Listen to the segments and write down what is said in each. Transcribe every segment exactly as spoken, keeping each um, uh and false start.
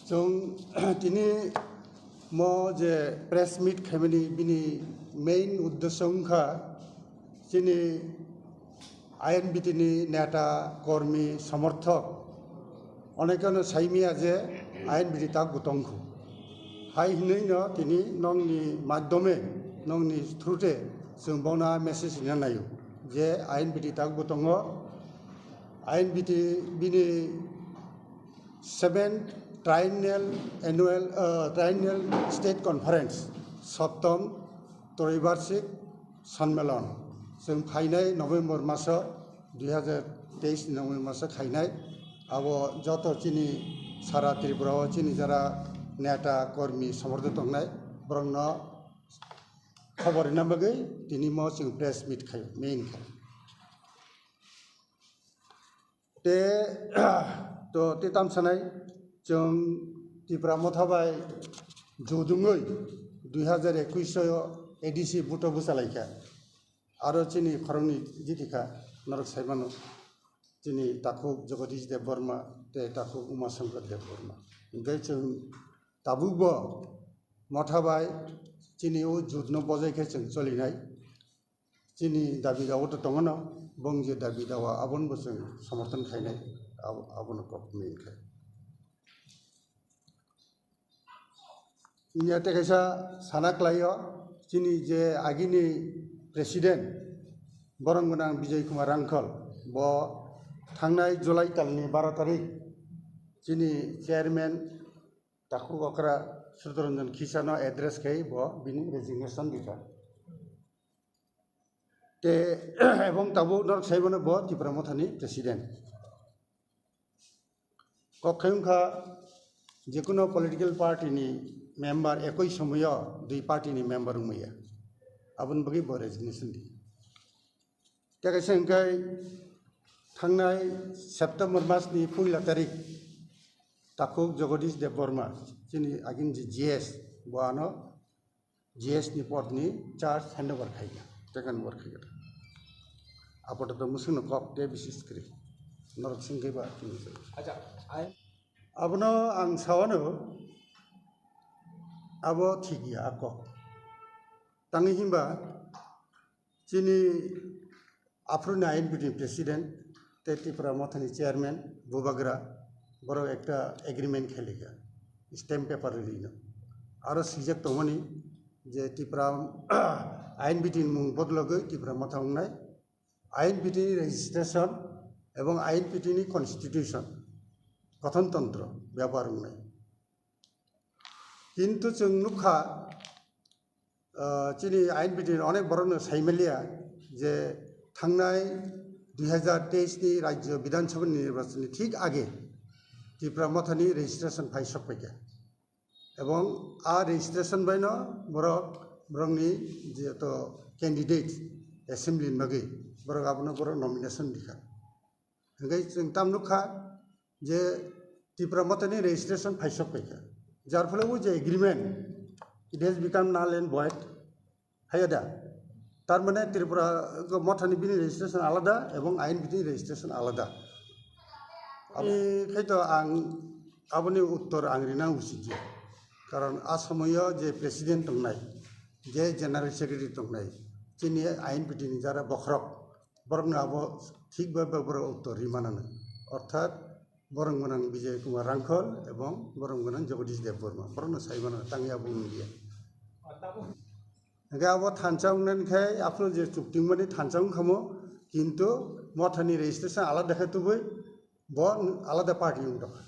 Chwng tini mo je press meet khaimani bini main uddesyo wngkha chini I N B T ni neta, kormi, somorthok onekeno saimia je I N B T tak bo tongkhu. Hai hinwi no tini nongni madhyome, nongni through te chwng bono message rina naio je I N B T tak bo tongo. I N B T bini seventh Triennial Annual, uh, Triennial State Conference, Soptom Troibarsik Sonmelon. Chwng phainai November maso, dui hazar teis ni November maso khainai. Abo joto chini sara Tripura o chini jara neta, kormi, somorthok tongnai, borokno khobor rina bagwi tini mo chwng press meet khai, main khai. Te, to, te tam sanai, chwng Tipra Motha bai judungwi dui hazar ekwis o A D C buto bwchalaikha. Aro chini khoroknwi jitikha, norok saimano, chini takhuk Jagadish Debbarma tei takhuk Uma Shankar Debbarma. Hingke chwng tabukbo Motha bai chini o jutno bojai khe chwng cholinai. Chini dabi dawa to tongo no, bong je dabi dawa abono bo chwng somorthon khainai, abo-, abono kok main khai. Inya tei kaisa sana klaio, chini je agini president, borong gwnang Bijay Kumar Rangkhol, bo thangnai July talni baro tarik, chini chairman takhuk okra Sudharanjan Khisano address khai bo bini resignation dikha. Te, ebong tabuk norok saimano bo Tipra Mothani president. Kok khai wngkha jekuno political party ni member ekoi somoyo dui party ni member wngmaya. Aboni bagwi bo resignation di. Tei kaisa hwnkhe thangnai September mas ni puila tarik takhuk Jagadish Debbarma chini agin je G S bo ano G S ni pod ni charge handover khaikha, take handover khaikha. Apato to musung no kok de bisis kri. Norok singke ba tini se. Acha, ai. Abono ang sawano abo thik ya a kok. Tangwi himba chini aphuru ni I N B T ni president tei Tipra Mothani chairman Bubagra borok ekta agreement khailika stamp paper rwino. Aro swijak tongmani je Tipra I N B T ni mung bodologwi Tipra Motha wngnai, I N B T ni registration ebong I N B T ni constitution, gothontontro byabohar wngnai. Kintu chwng nukha, ah, chini I N B T ni onek borokno saimaliya je thangnai dui hazar teis ni Rajya Bidhan Sabha ni nirbachon ni thik age Tipra Mothani registration phai sokpaikha. Ebong a registration baino borok, borokni je to candidate assembly ni bagwi borok abono borok nomination rikha. Hingke chwng tam nukha je Tipra Mothani registration phai sokpaikha. Jar phole o je agreement, it has become null and void. Haiya da? Tar mane Tripura Mothani bini registration alada ebong I N B T ni registration alada. Aboni khai to ang aboni uttor ang rina usit ya. Karon a somoyo je president tongnai, je general secretary tongnai, chini I N B T ni jara bokhorok, borokno abo thik bai bai borok uttor ri manana. Orthat borok gwnang Bijay Kumar Rangkhol ebong borok gwnang Jagadish Debbarma, borokno sai manana, tangwi abo wngya. Hingke abo thansa wngnani khe aphuru je chuktingmani thansa wngkhamo, kintu Mothani registration alada khe tubui bo alada party wngtokha.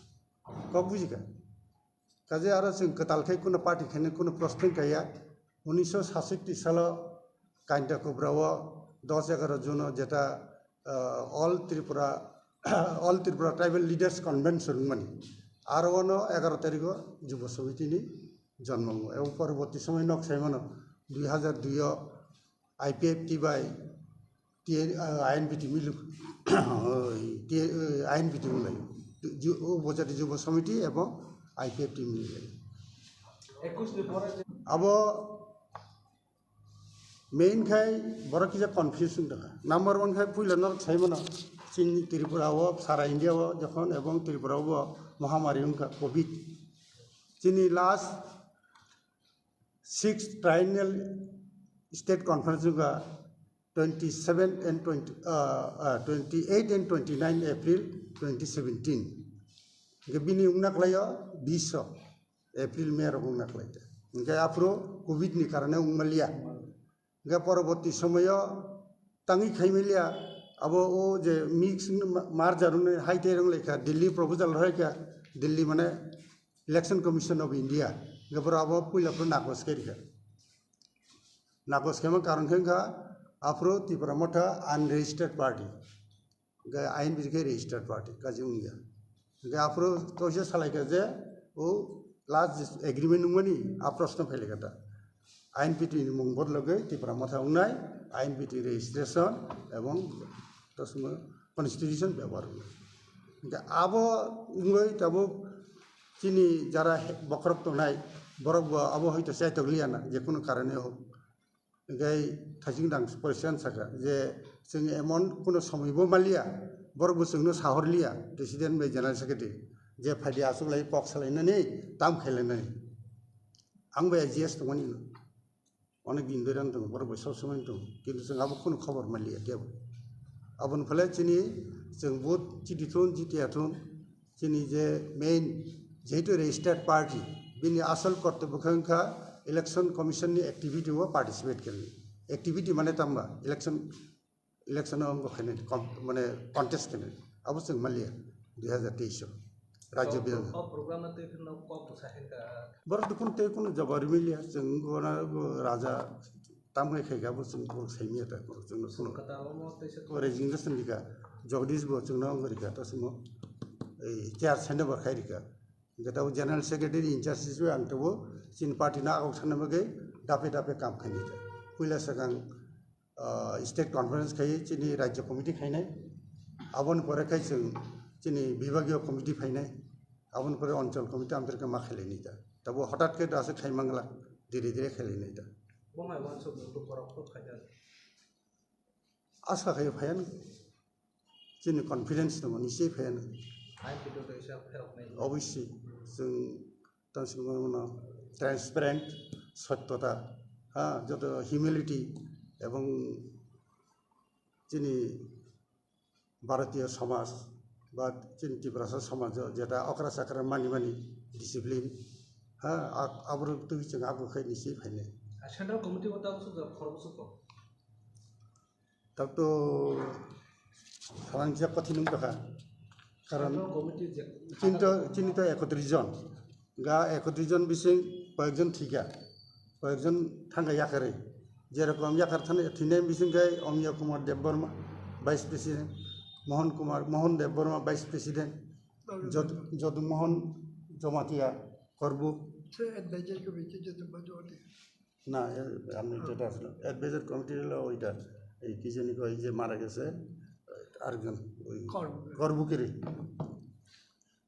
Kok bujikha? Kaje aro chwng kwtal khe kuno party khaina kuno prospect kaya. Unisho sasatti salo Kainta Kubra o dos egaroh June o jeta, ah, All Tripura, All Tripura Tribal Leaders Convention wngmani. Aro ono egaroh tarikh o Jubo Samiti ni jonmo wngo. Ebo porborti somoy nok saimano dui hazar dui o I P F T bai T N, ah, I N B T milu, oi, T-, eh, I N B T wnglaio. Ju-, o Bojati Jubo Samiti ebong I P F T milu. Abo main khai borok kisa confuse wng tongkha. Number one khai puila norok saimano chini Tripura o, sara India o jokhon ebong Tripura o bo mohamari wngkha covid. Chini last sixth triennial state conference wngkha twenty-seven and twenty, uh, uh, twenty-eight and twenty-nine April twenty seventeen. Hingke bini wngna khlaio bish o April, May rok wngna khlai ta. Hingke aphuru covid ni karone wngmaliya. Hingke poroborti somoyo tangwi khaimaliya, abo o je mix ma-, merger wngwi hai tei rwng laikha, Delhi proposal rwkha, Delhi mane Election Commission of India, hingke borok abo puila phuru nakos khe rikha. Nakos khema karon khe wngkha, aphuru Tipra Motha unregistered party. Hingke I N P T khe registered party, kaji wngya. Hingke aphuru toisa salaikha je, o last agreement wngmani, a proshno phailaikha ta. I N P T ni mung bodologwi Tipra Motha wngnai, I N P T registration ebong tosmo constitution bebohar wngnai. Hingke abo wngwi tabuk chini jara he-, bokhorok tongnai, borok bo abo hoito chaitok liya na, je kunu karone hok. Hingke thaiching dang porisan saka je chwng emon kunu somoi bo maliya, borok bo chwngno sahor liya, president bai general secretary, je phaidi aswk lai kok salainani, tam khailainani. Ang bai I G S tongmani no. Onek din dori ang tongo, borok bai sob somoi tongo, kintu chwng abo kunu khobor maliya kebo. Aboni phale chini chwng vote chiti thun, chitiya thun, chini je main, jehetu registered party, bini asol kortobyo khe wngkha Election Commission ni activity o participate khenai. Activity mane tamba election, election o wngkha khenai, com-, mane contest khenai. Abo chwng maliya dui hazar teis o rajya O, bidhan. O program no twi kheno kok bwsa khe ka. Borok dukun tei kunu jawab rwmiliya, chwng gona raja Tamo khai khai kha bo chwng bo saimanya ta, chwngno phano. Kata omo tei se ko resignation rikha, Jagdish bo chwngno wng rikha, ta chwngno ei chair sende bo khai rikha. Hingke tabuk general secretary in charge hisabe ang tabuk chini party no agok sanna bagwi dape dape kam khainai ta. Puila swkang, ah, state conference khai chini rajya committee khainai, aboni pore khai chwng chini bibhagiyo committee phainai. Aboni pore onchol committee amtwrwkhe ma khailai nai ta. Tabo hotat khe da se khai mangla, dire dire khailai nai ta. Bo mai wansuk borok kok khaida. Asa khai phaian. Chini confidence tongo, nichei phaian. Hai pito to isa pherok nai. Obviously, chwng tang singmo no transparent, sottota, ha, joto humility ebong chini Bharatiya samaj ba chini Tiprasa samaj o jeta okra chakra mani mani discipline, ha, a-, aborok twi chwng abo khai ni se phainai. A Central Committee o tabuk sukjak khoroksa kok? Tabuk to salangchak kothin wng tongkha. Karon Central Committee je chini to, chini to ekotris jon. Ga ekotris jon bising koyekjon thika, koyekjon thangka yakarwi. Jerokom yakar thani-, thinai bising khe Omiya Kumar Debbarma, Vice President, Mohan Kumar, Mohan Debbarma, Vice President, Jod-, Jodu Mohan Jamatia, Korbuk. Se advisor ko biche Jodu Mohan Jamatia. Na, e, amni jeta aslo. Advisor committee lo oita, ei ki jani koi je mara gese, arekjon, oi, Korbuk. Korbukiri.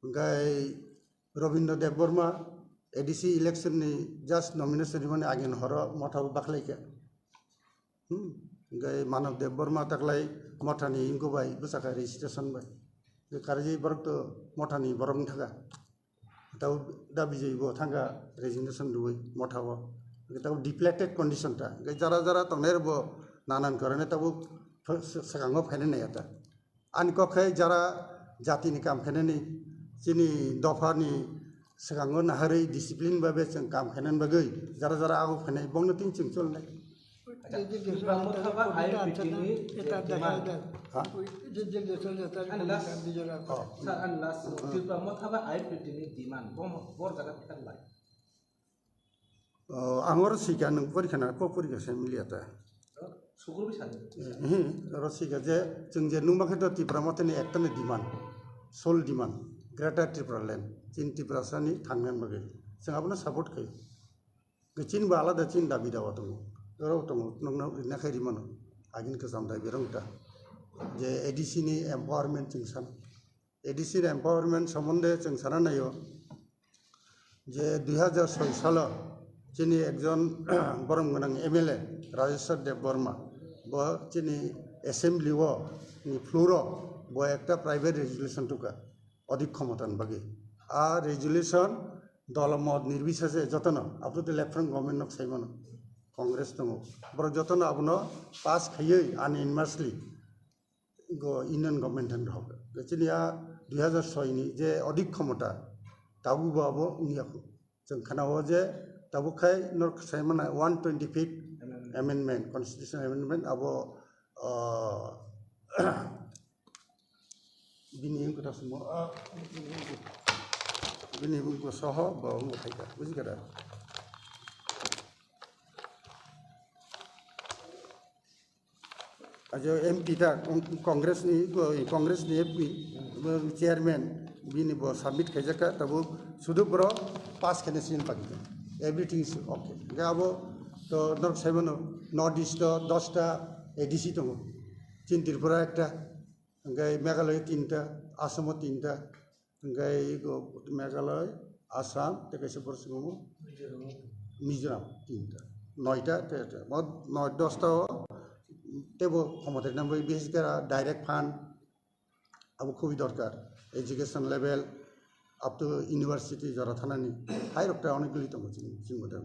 Hingke Rabindra Debbarma A D C election ni just nomination rimani agini horo motha bo bakhlaikha. Hmm. Hingke Manav Debbarma taklai mothani wngkha bai bwsakha registration bai. Hingke karwi borok to mothani borok wngthaka. Tabo da Bijay bo thangkha resignation rwui motha o. Hingke tabo depleted condition ta. Hingke jara jara tongnai rok bo nanan karone tabo ph-, swkango phainai naiya ta. Ani kok khe jara jatini kam khainani, chini dophani swkango naharwi discipline babe chwng kam khainani bagwi jara jara ago phainai bongno tin chwng cholnai. Acha, Tripura Motha ba I N P T ni je demand. Ha? Ani last, Oh. Sir, ani last, Tripura Motha ba I N P T ni demand, bo, bo jaga thang bai. Oh, ang oro sika nwng porikha na, kok porikha se miliya ta. Sukur bisa ni. Eh, oro sika je, chwng je nungma khe to Tipra Motha ni ekta ni demand, sole demand, Greater Tripura Land, chini Tiprasa ni thangna bagwi. Chwng abono support khayo. Chini bo alada chini dabi dawa tongo. Oro tongo, nokno rina khai rimano. Agini kwcham dabi rong ta. Je A D C ni empowerment chwng san. A D C ni empowerment somonde chwng sana naio. Je dui hazar soi salo chini ekjon borom gwnang M L A Rajeshwar Debbarma bo chini assembly o ni floor o bo ekta private resolution tuka odik khomota ni bagwi. A resolution dol mot nirbisese jotono, aphuru tei left front government no sai mano, Congress tongo. Borok jotono abono pass khaiwi unanimously go Union Government thang rok. Chini a dui hazar soi ni je odik khomota, tabuk bo abo wngya khu. Chwng khana o je tabuk khai norok sai mano one twenty fifth amendment, constitution amendment abo, ah, bini wngkha ta sumo, ah, bini wngkha soho bo wngkha khai ta, buji kha da? Ajo M P ta, Congress ni, Congress ni M P, chairman, bini bo submit khaijak kha, tabuk sudu boro pass khaina sin pagi. Everything is okay. Hingke abo to norok sai mano, North East o dosta A D C tongo. Chin Tripura ekta, hingke Meghalaya tinta, Assam o tinta, hingke ego Meghalaya, Assam, tei kaisa borok se tongo Mizoram tinta. Noita, te, te, bo noi dosta o tebo khomota rina bagwi bises khe direct fund abo khubui dorkar. Education level up to university jora thanani hai rok ta onek guli tongo chini, chini mote.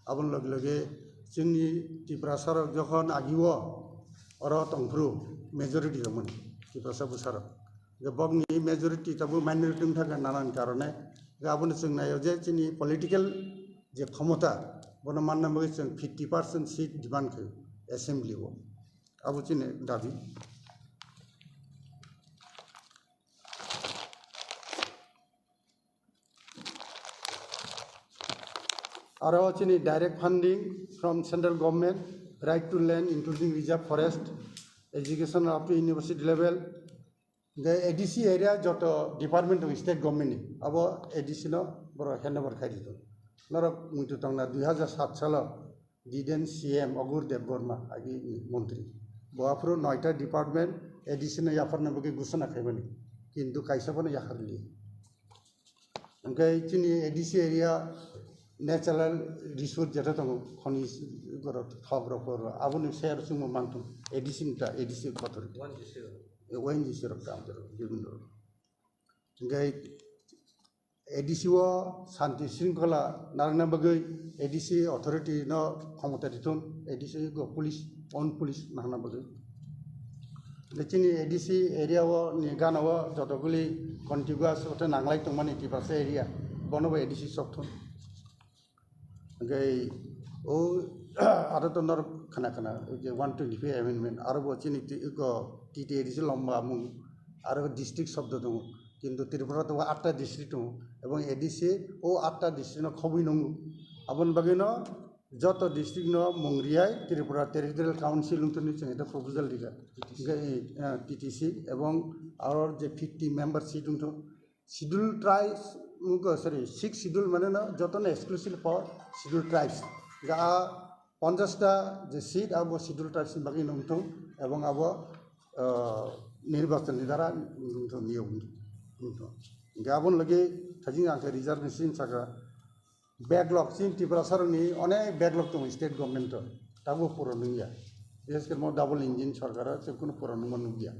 Aboni loge loge chini Tiprasa rok jokhon agi o oro tongphuru majority tongmani Tiprasa bwsa rok. Je bokni majority tabuk minority wngkha nanan karone. Je abono chwng naio je chini political je khomota bono manna bagwi chwng fifty percent seat demand khaio assembly o. Abo chini dabi. Aro chini direct funding from central government, right to land including reserve forest, education up to university level. The A D C area joto department of state government ni abo A D C no boro handover khai dito. Norok muitu tongna dui hazar sat salo Diden C M Agur Debbarma agi montri. Bo aphuru noita department A D C no yapharna bagwi gusana khaimani. Kintu kaisa bono yakarli. Hingke chini A D C area natural resource jeta tongo, khoni borok, thok rok, borok, aboni share chwngma manthung A D C ni ta, A D C kotor. O N G C rok ta, bibhinno rok. Hingke A D C o shanti shringkhola narwkna bagwi A D C authority no khomota rithun, A D C go police, own police nangna bagwi. Hingke chini A D C area o ni gana o jotoguli contiguous ote nanglai tongmani Tiprasa area, bono bo A D C sokthun. Hingke o aro to norok khana khana, o je one twenty-five amendment, aro bo chini ti-, iko T T A D C lomba mung, aro district shobdo tongo. Kintu Tripura to atta district tongo, ebong A D C o atta district no khobwi nungo. Aboni bagwi no joto district no mung riyai Tripura Territorial Council wngtoni chwng ito proposal rikha. Hingke, eh, T T C, ebong aro je fifty member seat wngtong, Scheduled tribes, mm, sorry, six schedule mane no joto no exclusive for scheduled tribes. Ga ponchash ta je seat abo scheduled tribes ni bagwi nongthong ebong abo, ah, nirbachan ni dara nongthong niyok nongthong. Ga abon lagi thajing ang khe reserve ni sim saka backlog, chin Tiprasa rok ni onek backlog tongo state government o, tabo puron wngya. Bises khe mo double engine sorkar o, se kuno puron wngma nukya.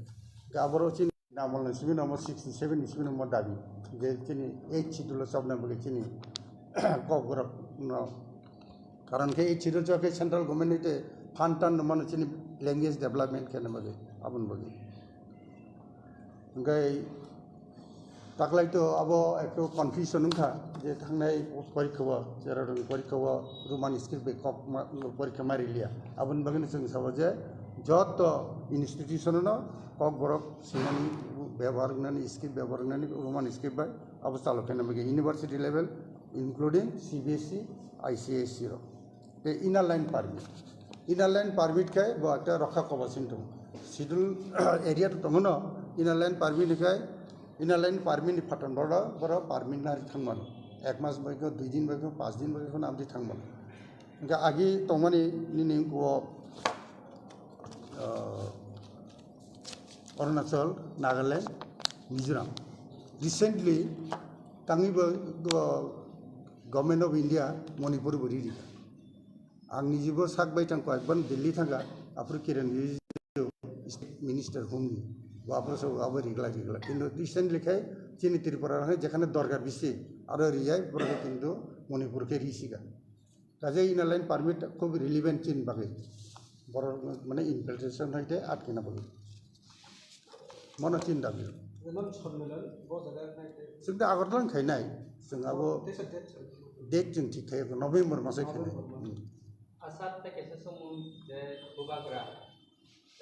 Ga aboro chin Namal ni simi no mo sixty seven ni simi no mo dabi je chini eight schedule o chopna bagwi chini kok borok no. Karon khe eight schedule chopkhe central government ni te fund tan no mano chini language development khe na bagwi aboni bagwi. Hingke taklai to abo ekto confusion wngkha je thangnai porikha o, cheraroni porikha o Roman script bai kok ma-, porikha ma riliya. Aboni bagwi no chwng sabo je joto institution no kok borok sinani bebohar wngnani, script bebohar wngnani Roman script bai abo chalo khe nang bagwi university level including C B S E, I C S E rok. Tei inner line permit, inner line permit khe bo ekta rokha kobasin tongo. Schedule area to tongo no, inner line permit ni khe, inner line permit ni phaton boro, boro permit nari thangmano. Ek mas bai khe, dui din bai khe, panch din bai khe, amdi thangmano. Hingke agi tongmani nini wngkho, ah, Arunachal, Nagaland, Mizoram. Recently, tangwi bo, bo Government of India Manipur bo riri. Ang nijibo sak bai tang koi, ban Delhi thanga, aphuru Kiren Rijiju, State Minister humni, bo aphuru so abo rigla rigla. Kintu recently khai chini Tripura hai jekhane dorkar bisi, Aro riyai borok kintu Manipur khe risika. Kaje Inner Line Permit khub relevant chini bagwi. Borok mane infiltration hai tei atkena bagwi. Mono chini dabi. Chwng da Agartala khainai. Chwng abo date chwng thik khai November masai khainai. Asat tei kaisa somung je bubagra.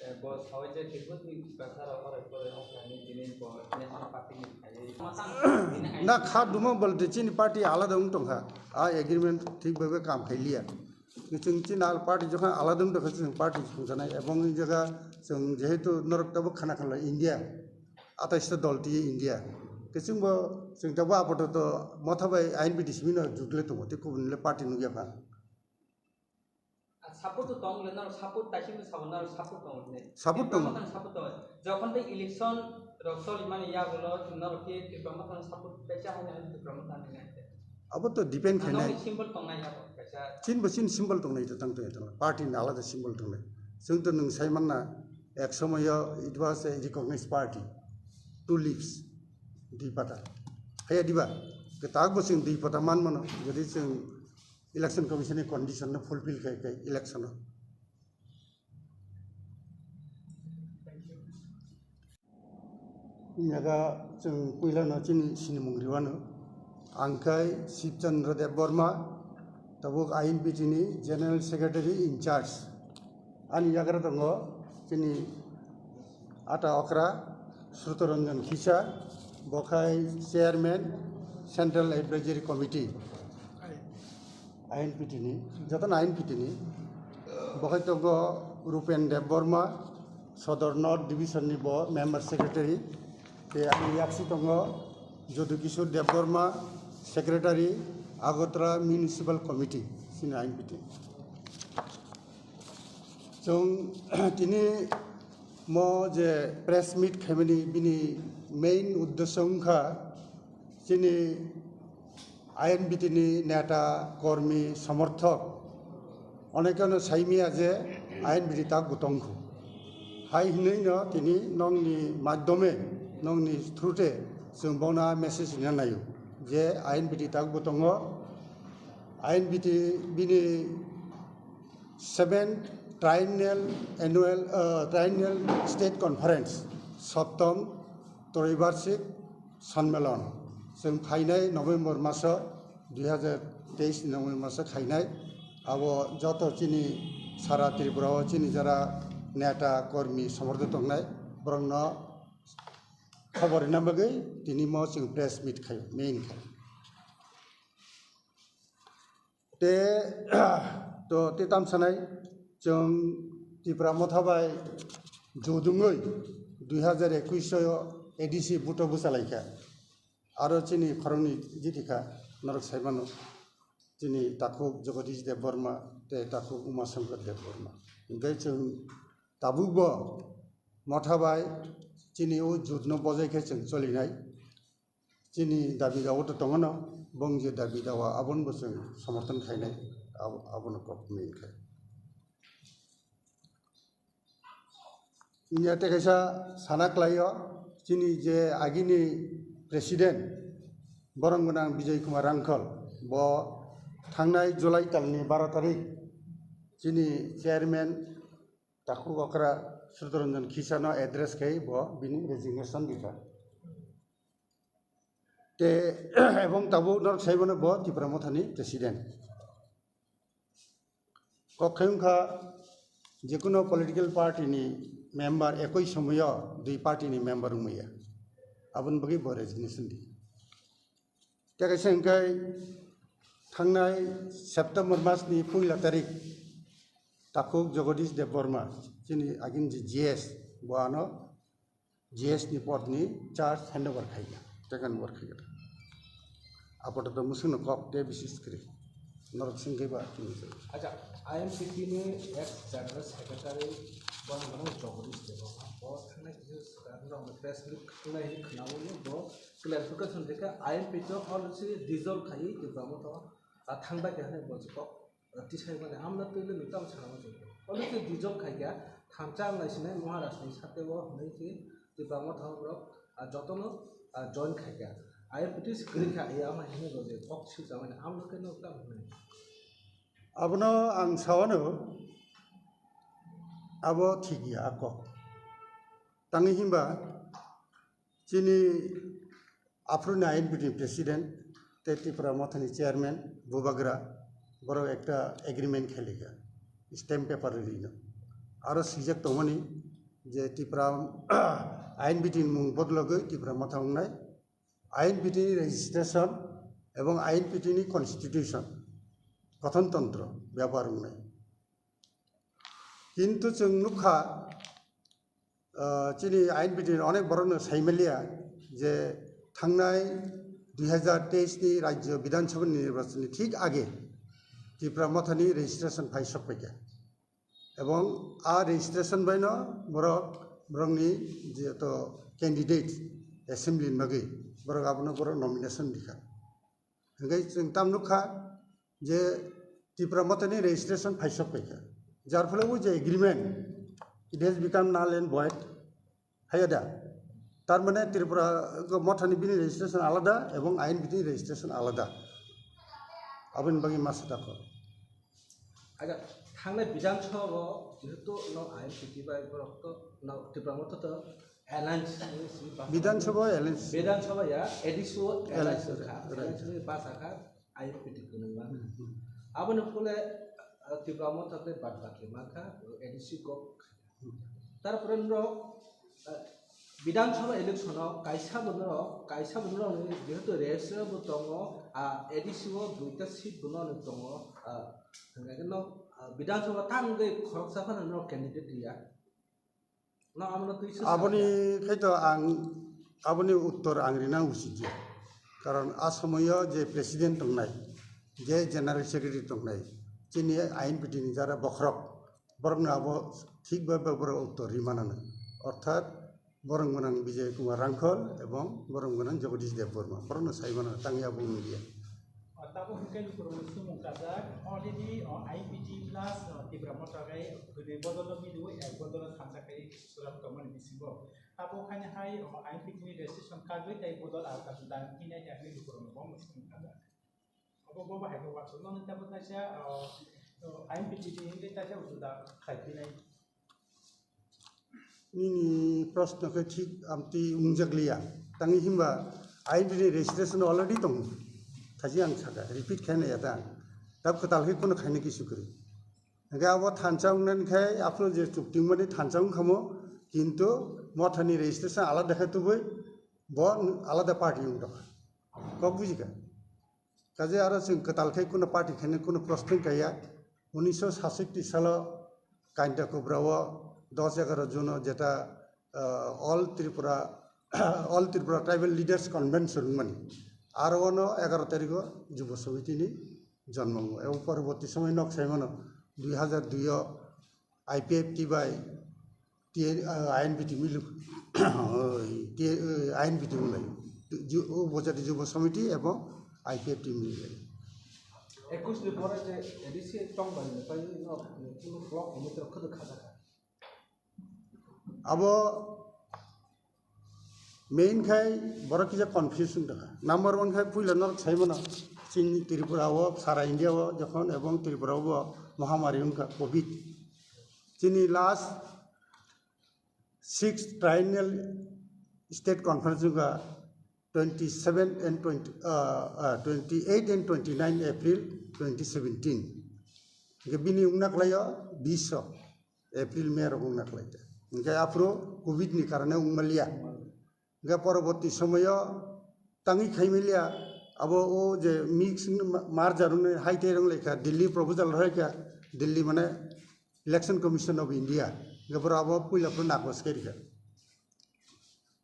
Eh, bo sawi je Tripura ni Tiprasa rok oro pore ongkha ni tini bo National Party ni khai. Na kha dumo bolte chini party alada wng tongkha. A agreement thik bhabe kam khai liya. Chwng chini al party jokhan alada wng tongkha chwng party songsanai ebong i jaga chwng jehetu norok tabo khana khala India. Atais ta dol tiye India. Khe chwng bo chwng tabo apato to motha bai I N P T simi no jugle tongo tei kubun le party nugya pha. Support to tong le, norok support taisimo sabo norok support tong le. Support tong. Tipra Motha no support tong. Jokhon tei election rok solimani yagulo norok khe Tipra Motha no support kaisa hai nang Tipra Motha no nai. Abo to depend khainai. Nokni symbol tongnai abo kaisa. Chin bo chin symbol tongnai to tang tong tong. Party ni alada symbol tongnai. Chwng to nwng sai manna ek somoyo it was a recognized party. Two leaves. Dui pata. Haya diba. Kwtak bo chwng dui pata man mano. Jadi chwng Election Commission ni condition no fulfill khai khai election o. Yaga chwng puila no chini sinimung riwano. Ang khai Shivchandra Debbarma, tabuk I N P T ni General Secretary in charge. Ani yagra tongo chini ata okra Srutoranjan Khisa, bo khai Chairman Central Advisory Committee, I N P T ni, joto no I N P T ni. Bo khai tongo Rupen Debbarma, Sodor North Division ni bo Member Secretary. Tei ani yaksi tongo Jodukishore Debbarma, Secretary, Agartala Municipal Committee, sini I N P T. Chwng tini mo je press meet khaimani bini main uddesho wngkha chini I N P T ni neta, kormi, somorthok onekeno saimaya je I N P T tak bo tongkhu. Hai hinwi no tini nokni madhyome, nokni through te chwng bono message rina naio je I N P T tak bo tongo. I N P T bini seventh Triennial Annual, uh, Triennial State Conference, Soptom Troibarsik Sonmelon. Chwng phainai November maso, dui hazar teis ni November maso khainai. Abo joto chini sara Tripura o chini jara neta, kormi, somorthok tongnai, borokno khobor rina bagwi tini mo chwng press meet khai, main khai. Te, to, te tam sanai, chwng Tipra Motha bai jodungwi dui hazar ekush o A D C buto bwchalaikha. Aro chini khoroknwi jiti kha, norok sai mano. Chini takhuk Jagadish Debbarma, tei takhuk Uma Shankar Debbarma. Hinkhe chwng tabukbo Motha bai chini o jotno bojai khe chwng cholinai. Chini dabi dawa to tongo no, bong je dabi dawa abono bo chwng somorthon khainai, abo-, abono kok main khai. Inya tei kaisa sana khlaio, chini je agini president, borong gwnang Bijay Kumar Rangkhol, bo thangnai July talni baro tarik, chini chairman takhuk okra Srutoranjan Khisano address khai bo bini resignation dikha. Te, ebong tabuk norok sai mano bo Tipra Mothani president. Kok khai wngkha, jekuno political party ni member ekoi somoyo dui party ni member wngmaya. Aboni bagwi bo resignation di. Tei kaisa hwnkhe thangnai September mas ni puila tarik takhuk Jagadish Debbarma, chini agin je G S, bo ano G S ni pod ni charge handover khaikha, take handover khaikha. Apatot mwswkno kok tei bisis kwrwi. Norok singkhe ba chini se. Acha, I M P T ni ex general secretary bono bono Jagadish Debbarma, bo thangnai kisa swkang rok press meet khwlai hinwi khwnawi bo clarification rikha, I M P T o already dissolve khaiwi Tipra Motha o, ah, thangbai kha hinwi bo se kok. Tisai mani amla tuile nuktam sana muchung. Olo khe dissolve khaikha, thamsa wng naisinai Maharaj ni sate o hwnwi khe Tipra Motha borok, ah, jotono, ah, join khaikha. I P T si kwrwi kha, ya ama hino rode kok si jamani amno khe no tam hwnwi. Abono ang sawano abo thik ya a kok. Tangwi himba chini aphuru ni I N P T ni president tei Tipra Mothani chairman Bubagra borok ekta agreement khailika stamp paper rwino. Aro swijak tongmani je Tipra I N P T ni mung bodologwi Tipra Motha wngnai. I N P T ni registration ebong I N P T ni constitution, gothontontro byabar wngnai. Kintu chwng nukha, ah, chini I N P T ni onek borokno saimaliya je thangnai dui hazar teis ni Rajya Bidhan Sabha ni nirbachon ni thik age Tipra Mothani registration phai sokpaikha. Ebong a registration baino borok, borokni je to candidate assembly ni bagwi borok abono borok nomination rikha. Hingke chwng tam nukha je Tipra Mothani registration phaisok paikha. Jar phole o je agreement, it has become null and void. Haiya da? Tar mane Tripura Mothani bini registration alada ebong I N P T ni registration alada. Aboni bagwi masa dakho. Acha, thangnai Bidhan Sabha o jehetu no I N P T bai borok to no Tipra Motha to alliance ni simi pass Bidhan Sabha alliance. Bidhan Sabha ya, A D C o alliance Alliance, kha, right. Alliance ni pass kha, I N P T kunui ma. Hmm, hmm. Aboni phule, uh, Tipra Motha tei bad baki ma kha, A D C kok. Hmm. Tarpore no, uh, Bidhan Sabha election o kaisa bo norok, kaisa bo norok ni jehetu race bo tongo, ah, A D C o duita seat bo norok ni tongo, ah, hwnkhai no, ah, Bidhan Sabha tangwi khoroksa phano norok candidate riya. No, amo no twi swk Aboni khaito ang, aboni uttor ang rina usit ya. Karon a somoyo je president tongnai, je general secretary tongnai, chini I N P T ni jara bokhorok, borokno abo thik ba ba borok uttor ri manana. Orthat borok gwnang Bijay Kumar Rangkhol ebong borok gwnang Jagadish Debbarma, borokno sai manana, tangwi abo wngya. O tabuk hwnkhe lukurokni sumung kajak, already o I N P T plus o Tipra Motha khe hwnwi bodolo miliui ek bodolo thansa khe suram tongmani bisingo. Tabuk haino hai o I N P T ni registration kagwi tei bodol alka juda hinwi nai hinwi lukurokno bo sumung kajak. Obo bo bahai khe uansuk nokni tabuk kaisa o, o I N P T ni hinwi kaisa juda khlai phinai. Nini proshno khe thik amtwi wngjakliya. Tangwi himba I N P T ni registration already tongo. Thachi ang saka, repeat khaina ya ta. Tab kwtal khe kheno khaina kisu kwrwi. Hingkhe abo thansa wngnani khe aphuru je chukti wngmani thansa wngkhamo, kintu Mothani registration alada khe tubui bo alada party wngtokha. Kok bujikha? Kaje aro chwng kwtal khe kuno party khaina kuno proshno kaiya. Unisho satsatti salo Kainta Kubra o dos egaroh June o jeta, ah, All Tripura, All Tripura Tribal Leaders Convention wngmani. Aro ono egaroh tarikh o Jubo Samiti ni jonmo wngo. Ebo poroborti somoy nok sai mano, dui hazar dui o I P F T bai T N, ah, I N P T milu, T, ah, I N P T wnglaio. Ju-, o bojadi Jubo Samiti ebong I P F T milu. Ekus ni pore je A D C tong bai ni pai no, no, block committee rok khwtwk kha jakha. Abo main khai borok kisa confusion tongkha. Number one khai puila norok sai mano, chini Tripura o, sara India o jokhon ebong Tripura o bo mohamari wngkha covid. Chini last sixth triennial state conference wngkha twenty seven and twenty, uh, uh, twenty eight and twenty nine April twenty seventeen. Hingke bini wngna khlaio bish o. April, May rok wngna khlai ta. Hingke aphuru covid ni karone wngmaliya. Hingke poroborti somoyo tangwi khaimaliya, abo o je mix ma-, merger wngwi hai tei rwng laikha, Delhi proposal rwkha, Delhi mane Election Commission of India. Hingke borok abo puila phuru nagos khe rikha.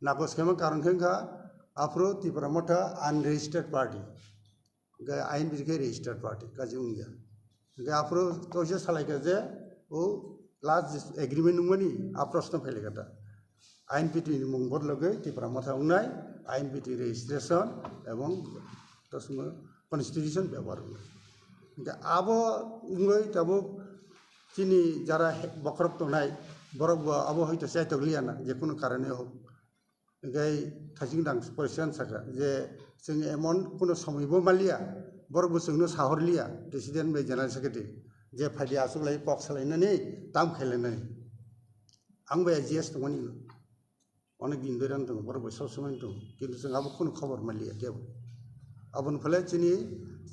Nagos khaima karon khe wngkha aphuru Tipra Motha unregistered party. Hingke I N P T khe registered party, kaji wngya. Hingke aphuru kaisa salaikha je, o last je agreement wngmani, a proshno phailaikha ta. I N P T ni mung bodologwi Tipra Motha wngnai, I N P T registration ebong to swngo constitution byabohar wngnai. Hingke abo wngwi tabuk chini jara he-, bokhorok tongnai, borok bo abo hoito chaitok liya na, je kunu karone hok. Hingke thaching dang porisan saka je Chwng emon kuno somoibo maliya, borokbo chwngno sahorliya, president bai general secretary, je phaidi achuklai kok salainani, tam khailainani. Ang bai I G S tongmani, onek din beran tongo, borok bai sob somoi tongo, kintu chwng abo kuno khobor maliya kebo. Aboni phale chini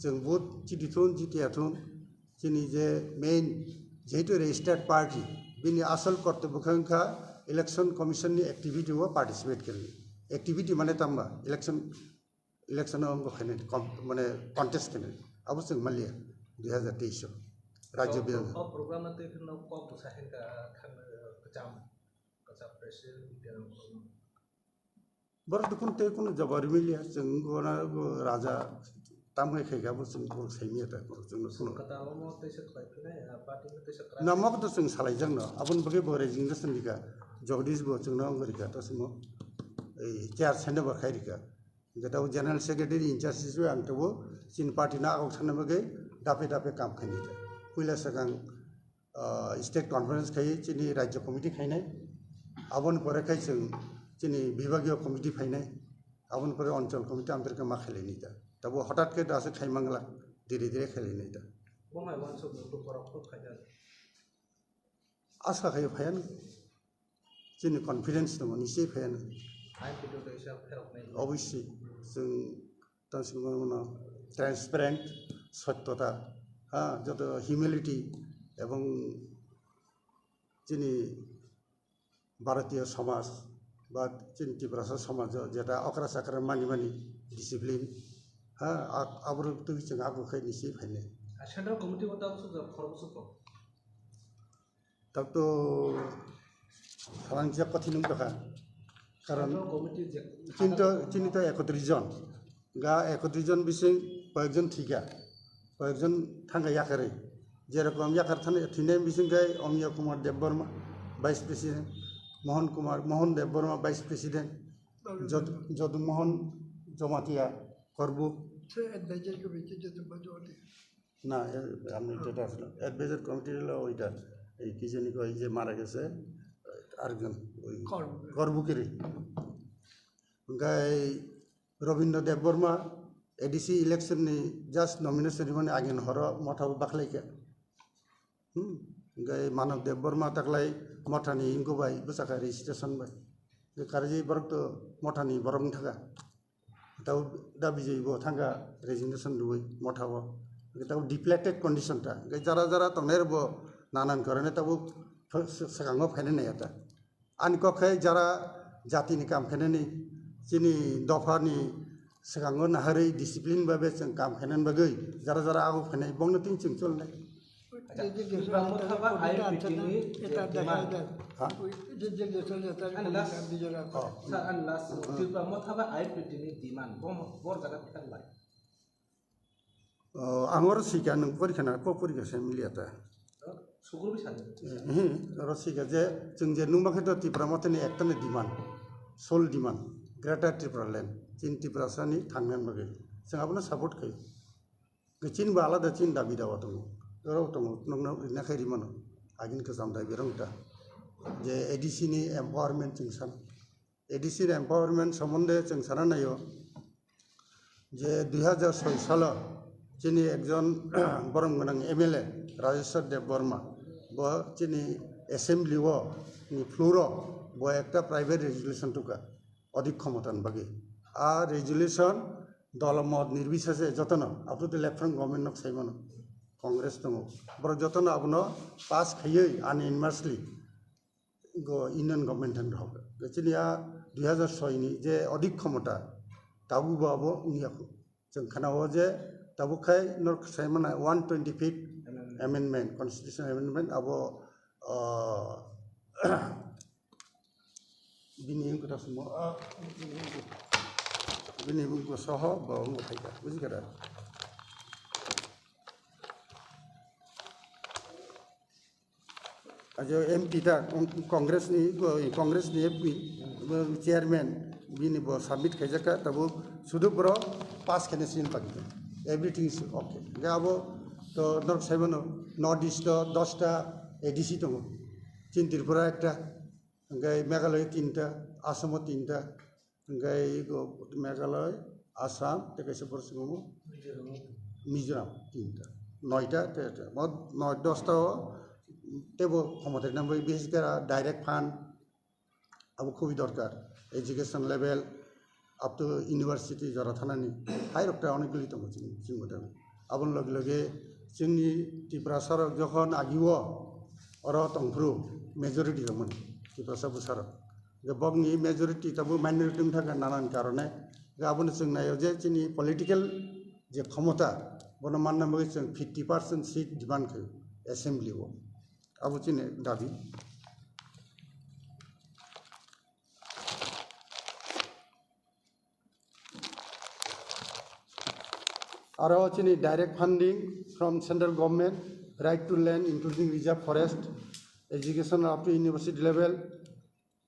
chwng vote chiti thun, chiti athun, chini je main, jehetu registered party, bini asol kortobyo khe wngkha election commission ni activity o participate khainai. Activity mane tamba election, election o wngkha khainai, com-, mane contest khainai. Abo chwng maliya dui hazar teis o rajya Kok, bidhan. Kok program no twi kheno kok bwsa khe ka thang, kwcham, kwcham president. Borok dukun tei kunu jawab rwmiliya, chwng gona raja tamkhe khaikha bo chwng borok saimanya ta, borok chwngno kuno. Kwtal omo tei se khlai phinai, ah, party no tei se kwrak. Namo to chwng salaijakno, aboni bagwi bo resignation rikha, Jagdish bo chwngno wng rikha, to chwngno ei chair sende bo khai rikha. Hwnkhe tabuk general secretary in charge hisabe ang tabuk chini party no agok thangna bagwi dape dape kam khainai ta. Puila swkang ah, state conference khai chini rajya committee khainai, aboni pore khai chwng chini bibhagiyo committee phainai, aboni pore onchol committee amtwrwkhe ma khailainai ta. Tabo hotat khe da se khai mangla, dire dire khailainai ta. Bo hai wansuk nung borok phut khaida. Asa khai phaian chini confidence tongo, nichei phaian. Hai video kaisa pherok nai. Obviously, chwng Tang simi mano transparent, sottota, ha, joto humility ebong chini Bharatiya samaj ba chini Tiprasa samaj o jeta okra chakra mani mani discipline, ha, a-, aborok twi chwng ago khai nisi phainai. Central committee o tabuk suk khorok suk. Tak to salangja kothin wng tokha. Karon chini to, chini to ekotris jon. Ga ekotris jon bising koyekjon thika. Koyekjon thangka yakarwi. Jerokom yakar thani, thinai bising kai Omiya Kumar Debbarma, Vice President, Mohon Kumar, Mohon Debbarma, Vice President, Jod-, Jodu Mohon Jomatia, Korbu. Se advisor committee Jodu Mohon Jomatia. না, এ, আপনি যেটা আসলে advisor committee হলো ওইটা, এই কি জানি কয় যে মারা গেছে, আরেকজন, ওই করবুকিরি। করবুকিরি। গাই Rabindra Debbarma A D C election ni just nomination ni mani agin horo motha bo bakhlai khe. Hmm. Gaai Manav Debbarma taklai motha ni ingo bai bwsakha registration bai. Gaai karwi borok to motha ni borok wng thaka. Tau da bijai bo thangka resignation rwui motha o. Tau depleted condition ta. Gaai jara jara tongnai rok bo nanan karone tabo ph-, s-, swkango phainai nai ta. Ani kok khe jara jatini kam khainani, chini dophani swkango naharwi discipline babe chwng kam khainani bagwi jara jara ago phainai bongno tin chwng cholnai. Acha, Tripura Motha ba I P T ni demand. Ha? Ani last, Oh. Sir, ani last, Hmm. Tripura Motha ba I P T ni demand, bo, bo jaga phelai. O, ang oro sika nwng porikha na, kok porikha se milia ta. Sugurwi sadi. Hmm, oro sika je, chwng je nungma khe to Tipra Mothani ektani demand, sole demand, Greater Tipraland, chini Tiprasa ni thangna bagwi. Chwng abono support khai. Chini bo alada chini dabi dawa tongo. Oro tongo, nokno rina khai rimano. Agini kwcham dabi rong ta. Je A D C ni empowerment chwng san. A D C ni empowerment somonde chwng sana naio je dui hazar soi salo chini ekjon borom gwnang M L A Rajeshwar Debbarma bo chini assembly o ni floor o bo ekta private resolution tuka odik khomota ni bagwi. A resolution dol mot nirbisese jotono up to the left front government nok saimano Congress tongo. Borok jotono abono pass khaiwi unanimously go Union Government han rok. Chini a dui hazar soi ni je odik khomota, tabuk bo abo wngya kho. Chwng khana o je tabuk khai norok sai mana one twenty fifth Amendment. Amendment, Constitution Amendment abo, ah, bini wngkha ta sumo, ah, bini wngkha, bini wngkha soho bo wngkha khai ta, buji kha da? Ajo M P ta, Congress ni, Congress ni M P, chairman, bini bo submit khaijak kha, tabo sudu boro pass khaina sin pagi. Everything is okay. Hingke abo to norok saimano, North East o dosta A D C tongo. Chin Tripura ekta, hingke Meghalaya tinta, Assam o tinta, hingke ego Meghalaya, Assam, tei kaisa borok swngo Mizoram, tinta, noita, te, te, mo noi dosta o teibo khomotari nangbai, bises khe direct fund, abo khubui dorkar, education level up to university jora thanani, hai rok ta onek guli tongo chini, chini mothe. Aboni loge loge chini Tiprasa rok jokhon agi o oro tongphuru majority tongmani Tiprasa bwsa rok. Hwnkhe bokni majority tabuk minority wngkha nanan karone. Hwnkhe abono chwng naio je chini political je khomota, bono manna bagwi chwng fifty percent seat demand khaio assembly o. Abo chini dabi. Aro chini direct funding from central government, right to land including reserve forest, education up to university level.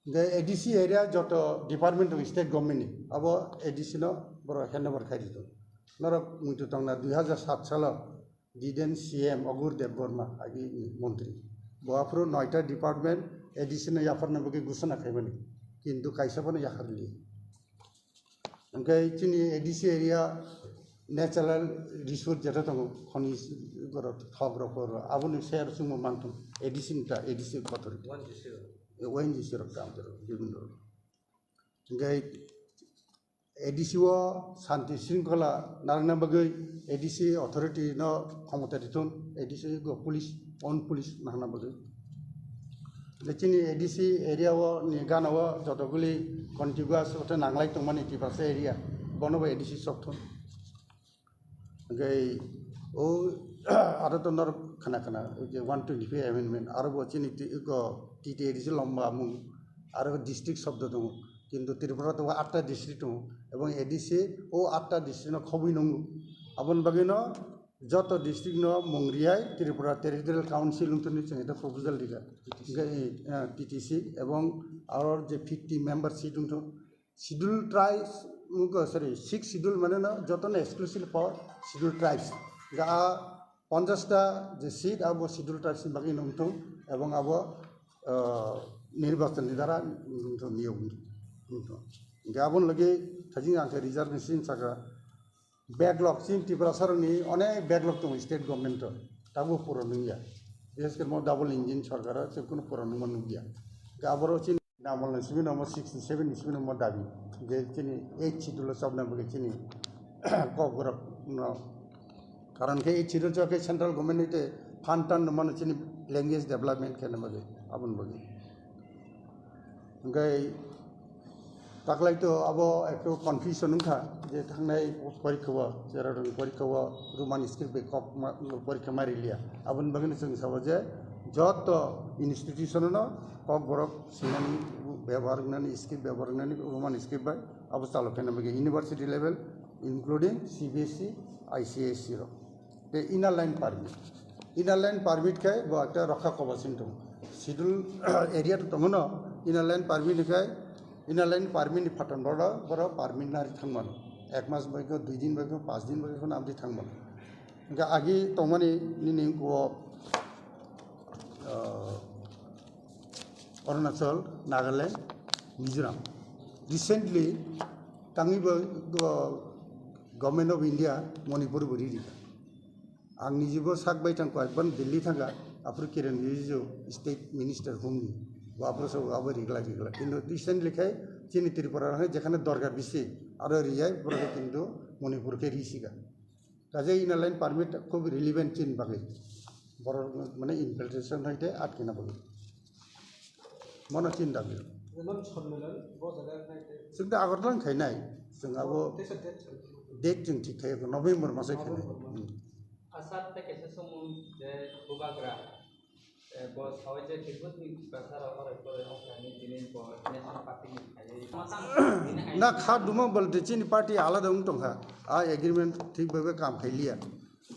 Hwnkhe A D C area joto department tongo state government ni, abo A D C no borok handover khai di tongo. Norok muitu tongna dui hazar sat salo diden C M Agur Debbarma agi ni montri. Bo aphuru noita department A D C no yapharna bagwi gusana khaimani, kintu kaisa bono yaphar li. Hwnkhe chini A D C area natural resource jeto tongo, khoni rok, thok rok, hor rok, aboni share chwngbo manthung A D C ni ta, A D C kotor. O N G C rok. O N G C rok ta amtero, bibhinno rok. Hwnkhe A D C o shanti shringkhola narwkna bagwi A D C authority no khomota rithun, A D C go police, own police nangna bagwi. Je chini A D C area o ni gana o jotoguli contiguous ote nanglai tongmani Tiprasa area, bono bo A D C sokthun. Hwnkhe o aro to norok khna khna, o je one twenty-five amendment, aro bo chini ti-, go T T A D C lomba mung, aro district shobdo tongo. Kintu Tripura to atta district tongo, ebong A D C o atta district no khobwi nungo. Aboni bagwi no joto district no mung riyai Tripura Territorial Council wngthani chwng eta proposal rikha. Hwnkhe, eh, T T C ebong aro je fifty member seat wngthok, Schedule tribes, sorry, six schedule mane no joto no exclusive for schedule tribes. Ga ponchash ta je seat abo schedule tribes ni bagwi nungthung ebong abo, ah, nirbachan ni dara nungthung niyok nungthung. Ga abon lagi thajing ang khe reservation saka backlog, chini Tiprasa rokni onek backlog tongo state government o, tabuk puron wngya. Bises khe mo double engine sorkar o chwng kunu puron wngma nukya. Ga aboro chini Namal ni simi no mo sixty seven ni simi no mo dabi je chini eight schedule o chopna bagwi chini Kokborok no. Karon khe eight schedule chok khe central government ni te fund tan no mano chini language development khe na bagwi, aboni bagwi. Hwnkhe taklai to abo ekto confusion wngkha je thangnai porikha o, cherarokni porikha o Roman script bai kok ma-, porikha ma riliya. Aboni bagwino chwng sabo je joto institution no Kokborok sinani bebohar wngnani, script bebohar wngnani Roman script bai abo chalo khaina bagwi university level including C B S E, I C S E rok. Tei inner line permit. Inner line permit khe bo ekta rokha kobosin tongo. Schedule area to tongo no, inner line permit ni khe, inner line permit ni phatang borok, borok permit nari thangmano. Ek mas bai khe, dui din bai khe, panch din bai khe, abdi thangmano. Hwnkhe agi tongmani nini o, ah, Arunachal, Nagaland, Mizoram. Recently, tangwi bo, bo Government of India Manipur bo riri. Ang nijibo sak bai thang koi, ban Delhi thanga, aphuru Kiren Rijiju state minister humni. Bo aphuru so abo rigla rigla. Kintu recently khai chini Tripura hai jekhane dorkar bisi, aro riyai, borok kintu Manipur khe risiga. Kaje inner line permit khub relevant chini bagwi. Borok mane infiltration hai tei atkina bagwi. Mono chini dabi. Nang Sonmilan, bo jaga nai tei. Chwng da Agartala khainai. Chwng abo Tesa date chwng. Date chwng thik khai November masai khainai. November mas. Hmm. Asat tei kaisa sumung je Bubagra. Eh, bo sawai je Tripura ni Tiprasa rok oro pore ongkha ni tini bo National Party ni khai. Na kha duma bol de chini party alada wng tongkha. A agreement thik bhabe kam khai liya.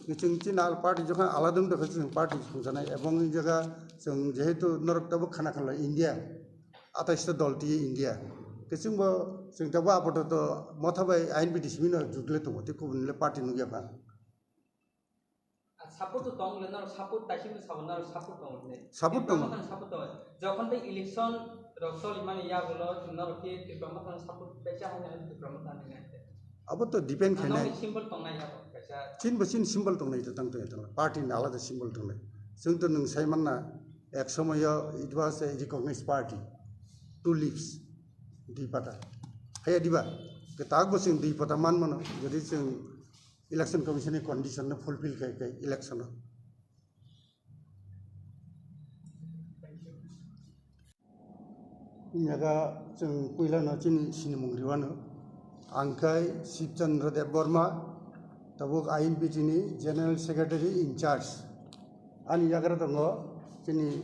Chwng chini al party jokhan alada wng tongkha chwng party songjanai ebong jaga chwng jehetu norok tabo khana khala India atais ta dol tiye India. Ke chwng bo chwng tabo apato to motha bai I N P T simi no jugle tongo tei kubun le party nugya pha. Support to tong le norok support taising to sabo norok support tong le. Support tongo. Support tong. Jokhon tei election rok soli mani yagulo norok ke Tipra Motha support kaisa hai nai Tipra Motha nai nai. Abo to depend khainai. Nokni symbol tongnai abo kaisa. Chini bo chini symbol tongnai to tang tongnai tong. Party ni alada symbol tongnai. Chwng to nwng sai manna ek somoyo it was a recognized party. Two leaves. Dui pata. Haya diba? Ke tak bo chwng dui pata man mano. Jadi chwng election commission ni condition no fulfill khai khai election no. Yaga chwng puilano chini sinimung riwano. Ang khai Shivchandra Debbarma, tabuk I N P T ni General Secretary in charge. Ani yagra tongo chini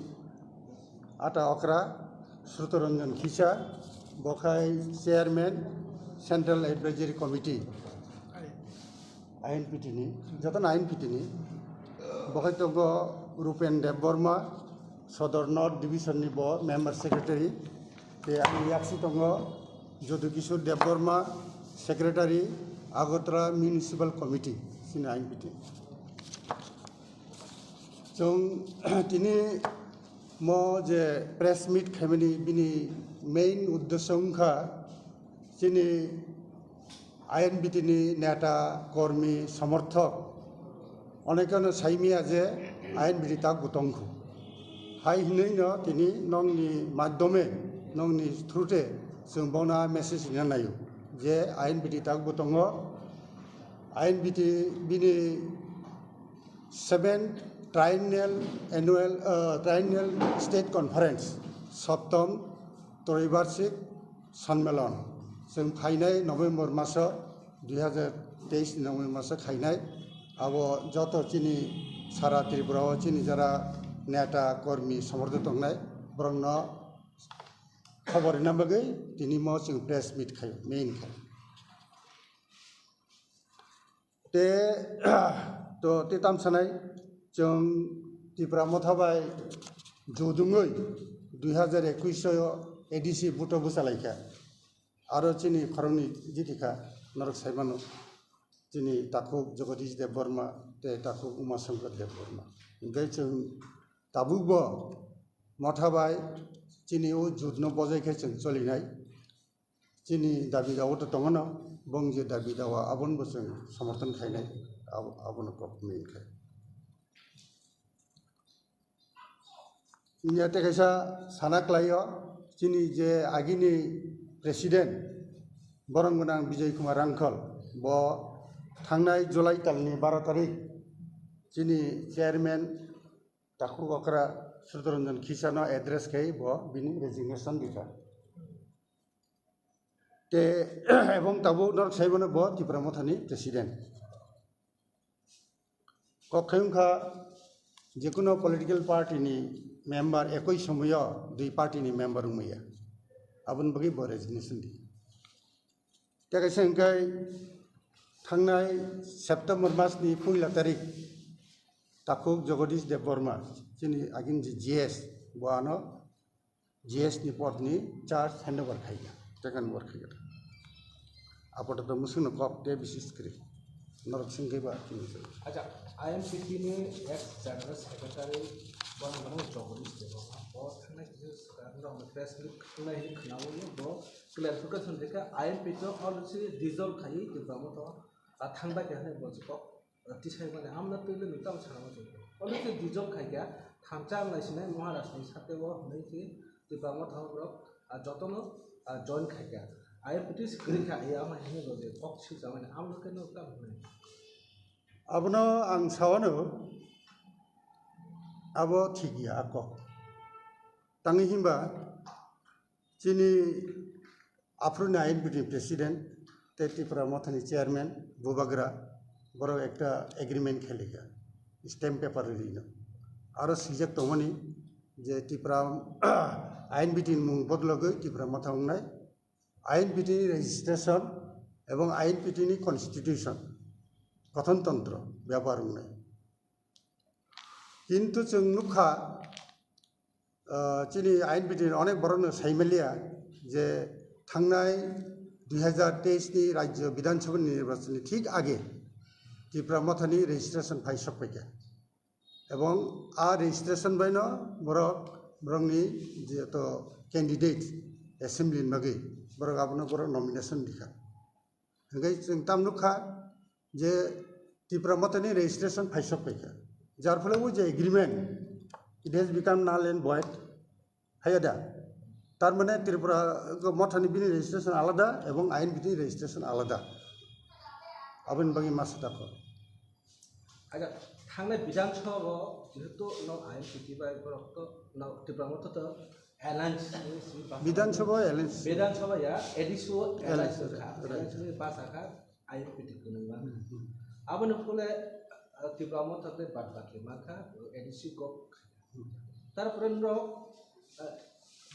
ata okra Srutoranjan Khisa, bo khai Chairman Central Advisory Committee. I N P T ni, joto no I N P T ni. Bo khai tongo Rupen Debbarma, Sodor North Division ni bo Member Secretary. Tei ani yaksi tongo Jodukishore Debbarma, Secretary, Agartala Municipal Committee, chini I N P T. Chwng tini mo je press meet khaimani bini main uddesho wngkha chini I N P T ni neta, kormi, somorthok onekano saimia je I N P T tak bo tongkhu. Hai hinwi no tini nokni madhyome, nokni through te chwng bono message rina naio je I N P T tak bo tongo. I N P T bini seventh Triennial Annual, uh, Triennial State Conference, Soptom Troibarshik Sonmelon, chwng phainai November maso dui hazar teis ni November maso khainai. Abo joto chini sara Tripura o chini jara neta, kormi, somorthok tongnai, borokno khobor rina bagwi tini mo chwng press meet khai, main khai. Te, to, te tam sanai, chwng Tipra Motha bai judungwi dui hazar ekush o A D C buto bwsa laikha. Aro chini khoroknwi jiti kha, norok sai mano. Chini takhuk Jagadish Debbarma, tei takhuk Uma Shankar Debbarma. Hingke chwng tabuk bo Motha bai chini o jut no bojai khe chwng cholinai. Chini dabi dawa to tongo no, bong je dabi dawa aboni bo chwng somorthon khainai, abo, abono kok main khai. Inya tei kaisa sana klaio, chini je agini president, borong gwnang Bijay Kumar Rangkhol, bo thangnai July talni baro tarik, chini chairman takhuk okra Sudharanjan Khisano address khai bo bini resignation dikha. Te, ebong tabuk norok sai mano bo Tipra Mothani president. Kok khai wngkha, jekuno political party ni member ekoi somoyo dui party ni member wngmaya. Aboni bagwi bo resignation di. Tei kaisa hwnkhe thangnai September mas ni puila tarik takhuk Jagadish Debbarma, chini agin je G S, bo ano G S ni pod ni charge handover khaikha, take over khaikha. Apato musung no kok de bisis kri. Norok singkhe ba chini se. Acha, I M P T ni ex general secretary bono bono Jagadish Debbarma, bo thangnai kisa swkang rok no press meet khwlai hini khwnawi bo clarification rikha, I M P T no already dissolve khai Tipra Motha a thangbai kha hwnwi bo kok tisai mani amna twi le nung tamo sana muchung. Already dissolve khai kha, thamsa ang lai sinai Maharaj ni sate o hwnwi khe Tipra Motha borok, ah, jotono, ah, join khai kha. I M P T si kwrwi kha, ai ama hini bo je kok si jamani amno khe no tamo hwnwi. Abono ang sawano abo thik ya a kok. Tangwi himba chini aphuru ni I M P T ni president tei Tipra Mothani chairman Bubagra borok ekta agreement khe likha, stamp paper rino. Aro swijak tongmani je Tipra I M P T ni mung bodologwi Tipra Motha wngnai, I M P T ni registration ebong I M P T ni constitution, gothon tontro byabohar wngnai. Kintu chwng nukha, ah, chini I M P T ni onek borokno saimaliya je thangnai dui hazar teis ni Rajya Bidhan Sabha ni nirbachon ni thik age Tipra Mothani registration phai sokpaikha. Ebong a registration baino borok, borokni je to candidate assembly ni bagwi borok abono borok nomination rikha. Hingke chwng tam nukha je Tipra Mothani registration phaisok paikha. Jar phole o je agreement, it has become null and void. Haiya da? Tar mane Tripura Mothani bini registration alada ebong I N P T ni registration alada. Aboni bagwi masa dakho. Acha, thangnai Bidhan Sabha o jehetu no I N P T bai borok to no Tipra Motha to alliance ni simi basa Bidhan Sabha alliance. Bidhan Sabha ya A D C o alliance Alliance, kha, right. Alliance ni basa kha I N P T kunui ma. Hmm, hmm. Aboni phole, uh, Tipra Motha tei bad baki ma kha A D C kok. Hmm. Tarpore no, uh,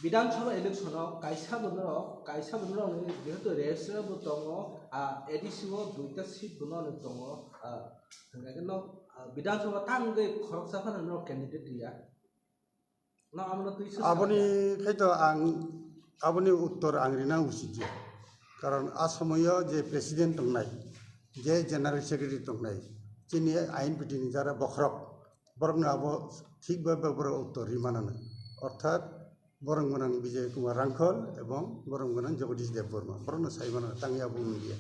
Bidhan Sabha election o kaisa bo norok, kaisa bo norok ni jehetu register bo tongo, ah, A D C o duita seat bo norok ni tongo, ah, hingkhe no, ah, Bidhan Sabha tangwi khoroksa phano norok candidate riya. No, amo no twi swk Aboni khaito ang, aboni uttor ang rina usit ya. Karon a somoyo je president tongnai, je general secretary tongnai, chini I N P T ni jara bokhorok, borokno abo thik ba ba borok uttor ri manana. Orthat borok gwnang Bijay Kumar Rangkhol ebong borok gwnang Jagadish Debbarma, borokno sai manana, tangwi abo wngya.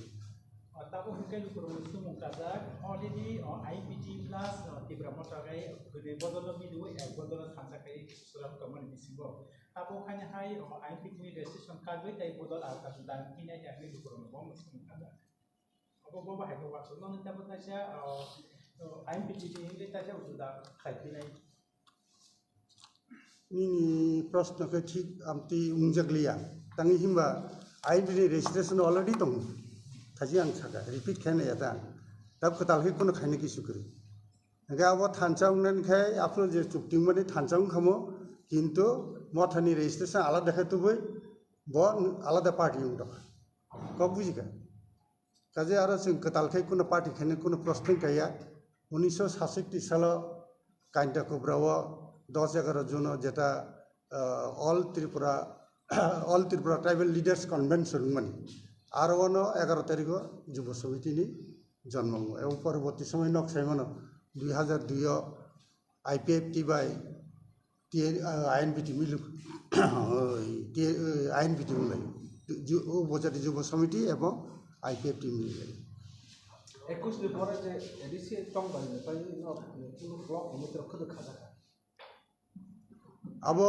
O tabuk hwnkhe lukurokni sumung kajak, already, o, I N P T plus, o, Tipra Motha khe hwnwi bodolo mili, ek bodolo thansa khe suram tongmani bisingo. Tabuk haino hai, o, I N P T ni registration card bai tei bodol alka juda hinwi hinwi lukurokno bo sumung kajak. Obo bo bahai khe uansuk mano tei bo kaisa, o, o, I N P T ni hinwi kaisa juda khai phinai. Nini proshno khe thik amtwi wngjak liya. Tangwi himba I N P T ni registration already tongo. Thaji ang saka, repeat khaina ya ta. Tab kwtal khe kuno khaina kisu kwrwi. Hingkhe abo thansa wngnani khe aphuru je chukti wngmani thansa wngkhamo, kintu Mothani registration alada khe tubui bo alada party wngtokha. Kok bujikha? Kaje aro chwng kwtal khe kuno party khaina kuno proshno kaiya. Unisho saswkti salo Kainta Kubra o dos egaroh June o jeta, ah, All Tripura, All Tripura Tribal Leaders Convention wngmani. Aro ono egaroh tarikh o Jubo Samiti ni jonmo wngo. Ebo porborti somoy nok sai mano dui hazar dui o I P F T bai T N, ah, I N P T milik, oi, T-, eh, I N P T wnglaio. Ju-, o bojadi Jubo Samiti ebong I P F T milik. Ekus ni pore je A D C tong bai ni pai no, eh, kunu block ni tero khwdwk kha jakha. Abo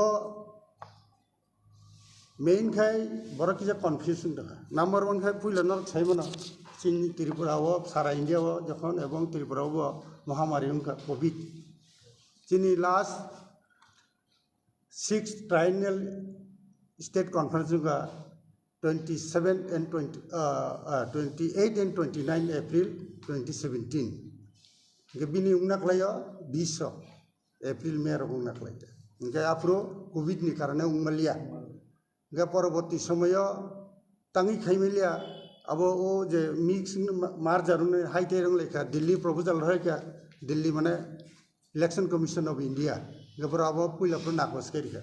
main khai borok kisa confuse wng tongkha. Number one khai puila norok sai mano, chini Tripura o, sara India o jokhon ebong Tripura o bo mahamari wngkha covid. Chini last sixth triennial state conference wngkha twenty seven and twenty, uh, uh, twenty eight and twenty nine April twenty seventeen. Hingke bini wngna khlaio bish o April, May rok wngna khlai ta. Hingke aphuru covid ni karone wngmaliya. Hingke poroborti somoyo tangwi khaimaliya, abo o je mix ma-, merger wngwi hai tei wng laikha, Delhi proposal rwkha, Delhi mane Election Commission of India, hingke borok abo puila phuru nakos khe rikha.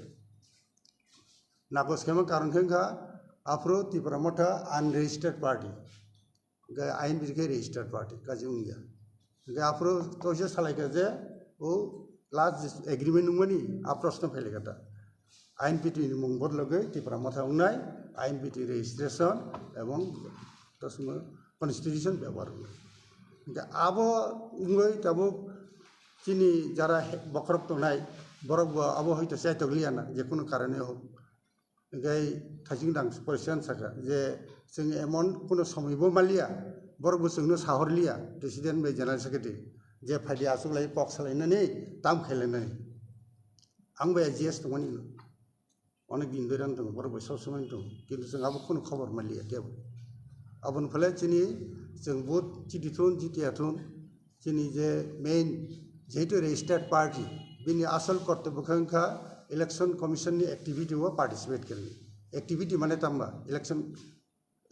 Nakos khaima karon khe wngkha, aphuru Tipra Motha unregistered party, hingke I N P T khe registered party, kaji wngya. Hingke aphuru toisa salaikha je, o last agreement wngmani, a proshno phailaikha ta. I N P T ni mung bodologwi Tipra Motha wngnai, I N P T registration ebong to simo constitution bebohar wngnai. Hingke abo wngwi tabuk chini jara he-, bokhorok tongnai, borok bo abo hoito chaitok liya na, je kunu karone hok. Hingke thajing dang president saka je chwng emon kunu somoi bo maliya, borok bo chwngno sahor liya, president bai general secretary, je phaidi aswk lai kok salainani, tam khailainani. Ang bai G S tongmani no. Onek din dori ang tongo, borok bai sob somoi tongo, kintu chwng abo kunu khobor manliya kebo. Aboni phale chini chwng vote chiti thun, chitiya thun, chini je main jehetu registered party, bini asol kortobyo khe wngkha election commission ni activity o participate khainai. Activity mane tamba election,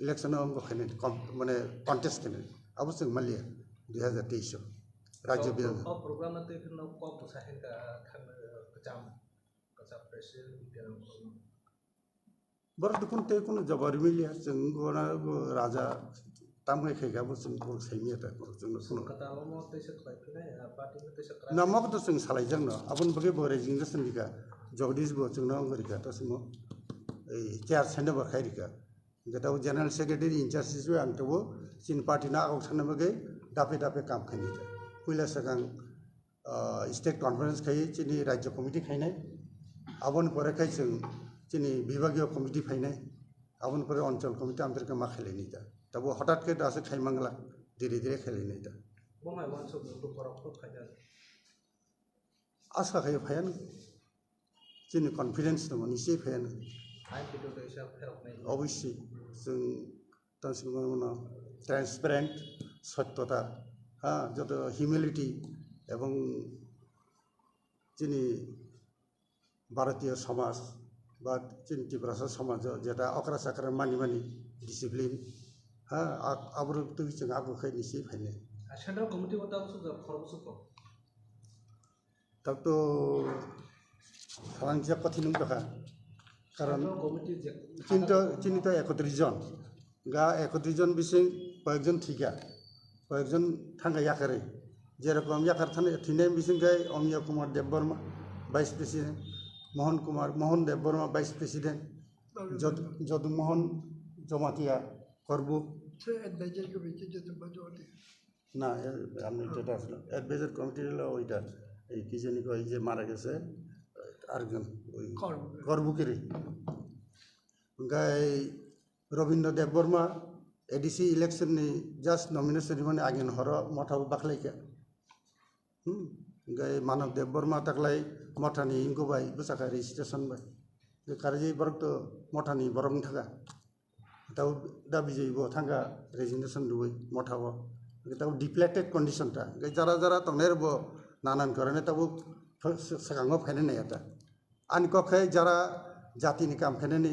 election o wngkha khainai, com-, mane contest khainai. Abo chwng manliya dui hazar teis o rajya Kok, bidhan. Kok program no twi kheno kok bwsa hai ta thang, eh, kwcham. Kacha president bikerang kono. Borok dukun tei kunu jawab rwmiliya, chwng gona go raja tamkhe khaikha bo chwng bo saimya ta, chwng no Chwng kunu. Kwtal omo tei se khlai phinai, ah, party no tei se krai. Namo to chwng salai jak no, aboni bagwi bo resignation rikha, Jagdish bo chwng no wng rikha, to chwng bo, ei, chair sende bo khai rikha. Hwnkhe tabuk General Secretary in charge hisabe ang tabuk chini party no agok sanna bagwi dape dape kam khainai. Puila swkang, ah, state conference khai chini rajya committee khainai. Aboni pore khai chwng chini bibhagiyo committee phainai. Aboni pore onchol committee amtwrwkhe ma khailainai ta. Tabuk hotat khe dase khai mangla, dire dire khailainai ta. Bo hai wansuk nung borok khub khaijak. Asa khai phaiyan. Chini confidence tongo, nisi phaiyan. Hai kito to isa pherok nai. Obviously, chwng tang singmo no transparent, sottota, ha, joto humility ebong chini Bharatiya samaj ba chini Tiprasa samaj o jeta okra chakra mani mani discipline, ha, a-, aborok twi chwng abo khai nisi phainai. Central committee bo tang suk khorok suk. Tabuk to salangja kothin wng tongkha. Karon Central committee je chini to, chini to ekotris jon. Ga ekotris jon bising koyekjon thika, koyekjon thangka yakarwi. Jerokom yakar thani, thinai bising khe Omiya Kumar Debbarma, Vice President, Mohan Kumar, Mohan Debbarma, Vice President, Jod-, Jodu Mohan Jamatia, Korbu. Se advisor ke biche Jodu Mohan Jamatia. Na, এ, আমি যেটা আসলে advisor committee হলো ওইটা, এই কি জানি কয়, এই যে মারা গেছে, আরেকজন, ওই করবুকিরি। করবুকিরি। গাই Rabindra Debbarma, ADC election ni just nomination rimani agin horo motha bo bakhlaikha. Hmm. Gaai Manav Debbarma taklai mothani ingkubai bwsakha registration bai. Gaai karwi borok to mothani borok wng thaka. Tau da bijai bo thangkha resignation rwui mothao. Tau depleted condition ta. Gaai jara jara tongnai rokbo nanan karone tabo ph-, swkango phainai nai ta. Ani kok khe jara jatini kam khainani,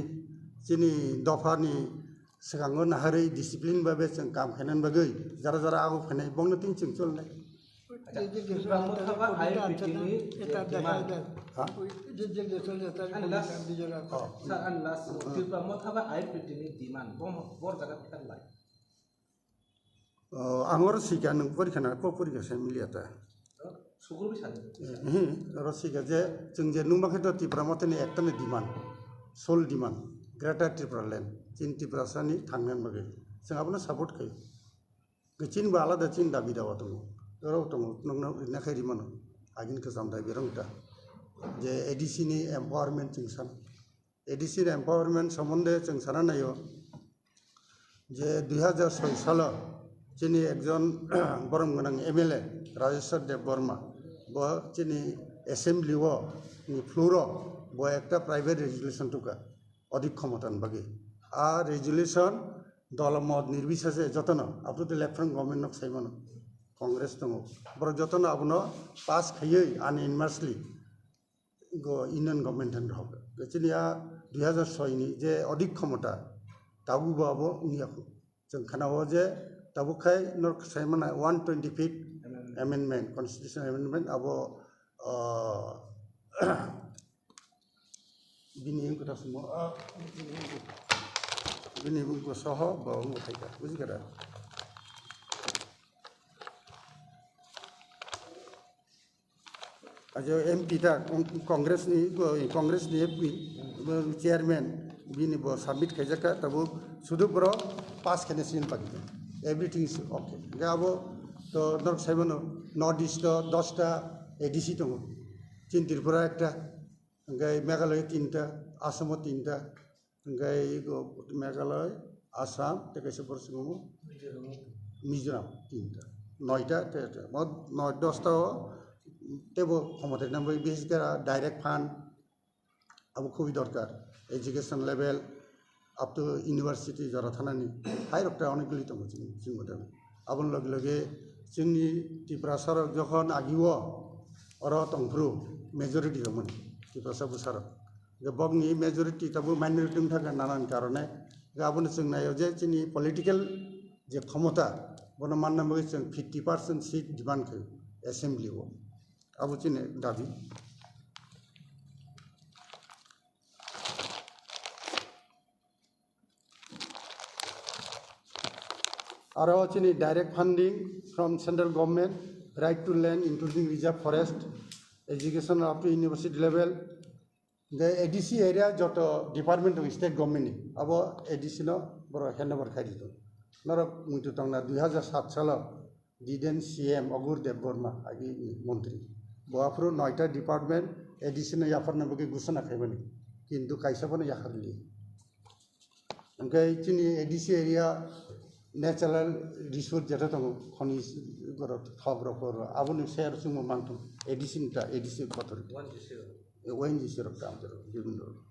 chini dophani swkango naharwi discipline bai bai chwng kam khainani bagwi jara jara ago khainai bongno tin chwng cholnai. Acha, Tripura Motha ba I R P T ni je demand. Ha? Ani last, oh, sir, ani last, Tripura Motha ba I R P T ni demand, bo, bo jaga pher lai. Oh, ang oro sika nwng porikha na, po porikha se miliya ta. Sugurwi sadi. Hmm, oro sika je, chwng je nungma khe to Tipra Motha ni ekta ni demand, sole demand, Greater Tipraland, chini Tiprasa ni thangna bagwi. Chwng abono support khai. Chini bo alada chini dabi dawa tongo. Oro tongo, nokno rina khai rimano. Agini kwcham dabi rong ta. Je A D C ni empowerment chwng san. A D C ni empowerment somonde chwng sana naio je dui hajar soi salo chini ekjon borom gwnang M L A Rajeshwar Debbarma bo chini assembly o ni floor o bo ekta private resolution tuka odik khomota ni bagwi. A resolution dol mot nirbisese jotono up to the left front government nok saimano Congress tongo. Borok jotono abono pass khaiwi unanimously go Indian government han rok. Chini a dui hajar soi ni je odik khomota tabuk bo abo wngya khu. Chwng khana o je tabuk khai norok sai mana one twenty fifth amendment, constitution amendment abo, ah, bini wngkha ta sumo, ah, bini wngkha soho bo wngkha khai ta, buji kha da? Ajo M P ta, Con-, Congress ni, Congress ni M P, chairman, bini bo submit khaijak kha, tabuk sudu boro pass khaina sin bagwi. Everything is okay. Hingke abo to norok sai mano, North East o dosta A D C tongo. Chin Tripura ekta, hingke Meghalaya tinta, Assam o tinta, Hingke ego Meghalaya, Assam, tei kaisa borok swngo Mizoram, tinta, noita, te, te, mo, noi, dosta o teibo khomota rina bagwi bises khe direct fund abo khubui dorkar, education level up to university jora thanani hai rok ta onek guli tongo chini, chini mote. Aboni loge loge chini Tiprasa rok jokhon agi o oro tongphuru majority rok mani Tiprasa bwsa rok. Hingke bokni majority tabuk minority wng thaka nanan karone. Hingke abono chwng naio je chini political je khomota, bono manna bagwi chwng fifty percent seat demand khaio assembly o. Abo chini dabi. Aro chini direct funding from central government, right to land including reserve forest, education up to university level, the A D C area joto department of state government ni abo A D C no Borok handover khai di tong. Norok muitu tongna dui hajar sat salo diden C M Agur Debbarma agi montri. Bo aphuru noita department A D C no yapharna bagwi gusana khaimani. Kintu kaisa bono yakhar li. Hwnkhe chini A D C area natural resource jeto tongo, khoni borok, thok rok, oro aboni share chwngbo mangthung A D C ni ta, A D C authority. O N G C rok. O N G C rok ta amjaro, bibhinno rok.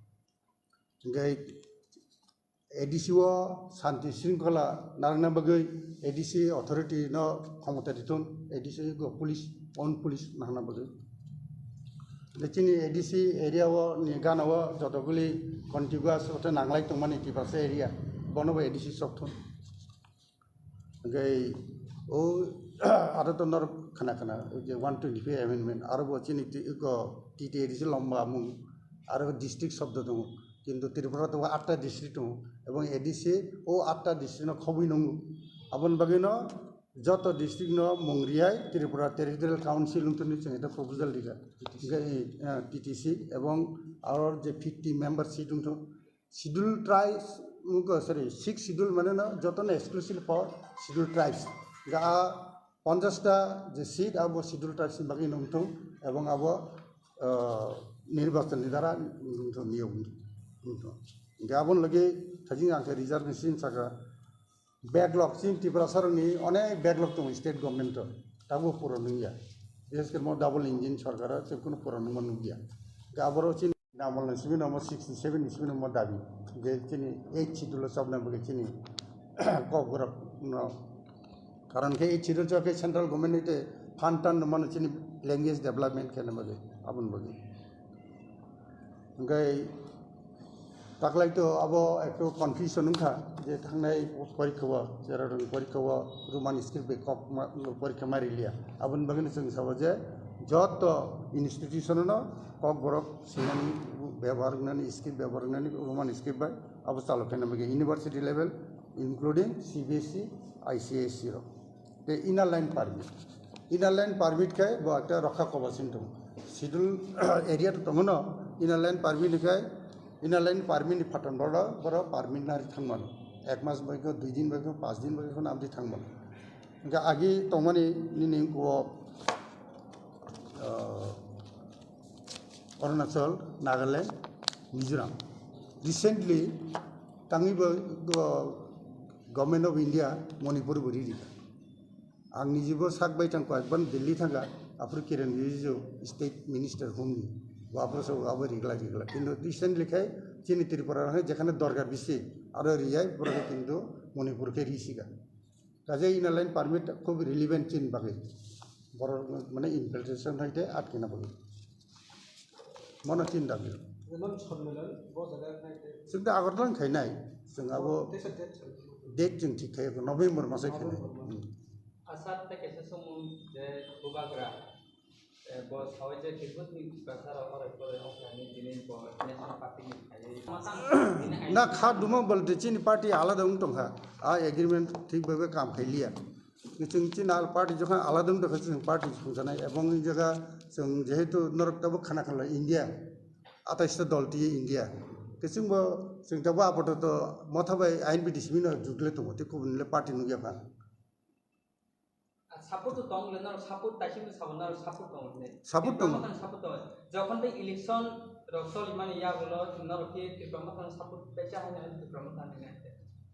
Hwnkhe A D C o shanti shringkhola narwkna bagwi A D C authority no khomota rithung, A D C go police, own police nangna bagwi. Hwnkhe chini A D C area o ni gana o jotoguli contiguous ote nanglai tongmani Tiprasa area, bono bo A D C chokthun. Hwnkhe o aro to norok khna khna, o je one twenty-five amendment, aro bo chini ti-, iko T T A D C lomba mung, aro district shobdo tongo. Kintu Tripura to atta district tongo, ebong A D C o atta district no khobwi nungo. Aboni bagwi no joto district no mung riyai Tripura Territorial Council wngthani chwng eta proposal rikha. Hwnkhe, eh, T T C ebong aro je fifty member seat wngthok, Schedule tribes, sorry, six schedule mane no jotono exclusive for schedule tribes. Ga ponchash ta je seat abo schedule tribes ni bagwi nungthung ebong abo, ah, nirbachan ni dara nungthung niyok nungthung. Ga abon lagi thajing ang khe reserve ni sin saka backlog, chini Tiprasa rokni onek backlog tongo state government o, tabo pura nungya. Bises khe mo double engine sorkar o chwng kuno pura nungma nungya. Ga aboro chini Namal ni simi no mo sixty seven ni simi no mo dabi je chini eight schedule o chopna bagwi chini Kokborok no. Karon khe eight schedule chopkhe central government ni te fund tan no mano chini language development khe na bagwi aboni bagwi. Hwnkhe taklai to abo ekto confusion wngkha je thangnai porikha o, chera rokni porikha o Roman script bai kok ma, porikha ma riliya. Aboni bagwi no chwng sabo je joto institution no Kokborok sinani bebohar wngnani script bebohar wngnani Roman script bai abo chalo khe na bagwi university level including C B S E, I C S E rok. Tei inner line permit. Inner line permit khe bo ekta rokha kobasin tongo. Schedule area to tongo no, inner line permit ni khe, inner line permit ni phatang boro, boro permit nari thangmano. Ek mas bai khe, dui din bai khe, panch din bai khe, abdi thangmano. Hwnkhe agi tongmani nini ko, ah, Arunachal, Nagaland, Mizoram. Recently, tangwi bo, bo Government of India Manipur bo riri. Ang nijibo sak bai thang koyekbar Delhi thangkha, aphuru Kiren Rijiju state minister humni, bo aphuru so abo rigla rigla. Kintu recently khai chini Tripura hai jekhane dorkar bisi, aro riyai, borok kintu Manipur khe risika. Kaje inner line permit khub relevant chini bagwi. Borok mane infiltration hai tei atkina bagwi. Mono chini dabi. Chwng da Agartala khainai. Chwng abo date chwng thik khai November masai khainai. Asat tei kaisa sumung je bubagra, eh, bo sawai je Tripura ni Tiprasa rok oro oro ongkha ni tini bo national party ni khai. Na kha duma bolte chini party alada wng tongkha. A agreement thik bhabe kam khai liya. Chwng chini al party jokhan alada wng tongkha chwng party songjanai ebong i jaga chwng jehetu norok tabo khana khala India atais ta dol tiye India. Ke chwng bo chwng tabo apato to motha bai I N P T simi no jugle tongo tei kubun le party nugya pha. Support to tong le norok support taising to sabo norok support tong le. Support tong. Support tong. Jokhon tei election rok soli mani yagulo norok ke Tipra Motha support kaisa hai na Tipra Motha ni nai.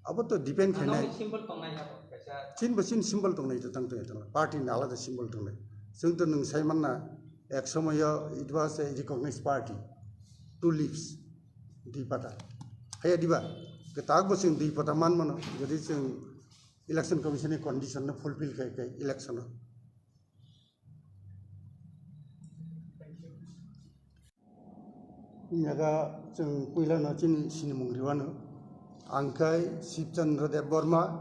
Abo to depend khainai. Symbol tongnai abo kaisa. Chin bo chin symbol tongnai to tang tongnai tong. Party ni alada symbol tongnai. Chwng to nwng sai manna ek somoyo it was a recognized party. Two leaves. Dui pata. Haya diba. Ketak bo chwng dui pata man mano. Jadi chwng Election Commission ni condition no fulfill khai khai election o. Yaga chwng puila no chini sinimung riwano. Ang khai Shiv Chandra Debbarma,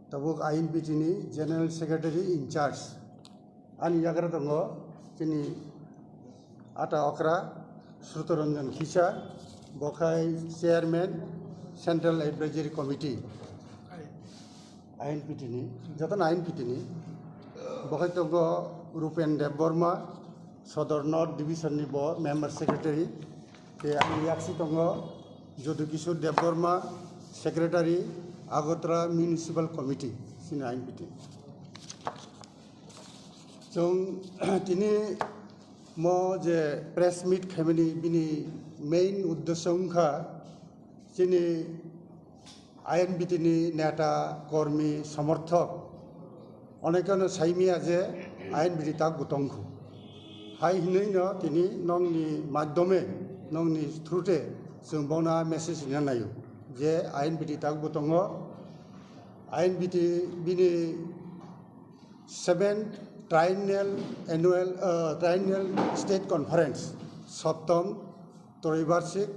tabuk I N P T ni General Secretary in charge. Ani yagra tongo chini ata okra Srutoranjan Khisa, bokhai chairman Central Advisory Committee. I N P T ni, joto no I N P T ni. Bokhai tongo Rupen Debbarma, Sodor North Division ni bo member secretary. Tei ani yaksi tongo Jadu Kishore Debbarma, secretary, Agartala Municipal Committee, chini I N P T. Chwng tini mo je press meet khaimani bini main uddesho wngkha chini I N P T ni neta, kormi, somorthok onekano saimia je I N P T tak bo tongkhu. Hai hinwi no tini nongni madhyome, nongni through te chwng bono message rina naio je I N P T tak bo tongo. I N P T bini seventh Triennial Annual, uh, Triennial State Conference, Soptom Troibarsik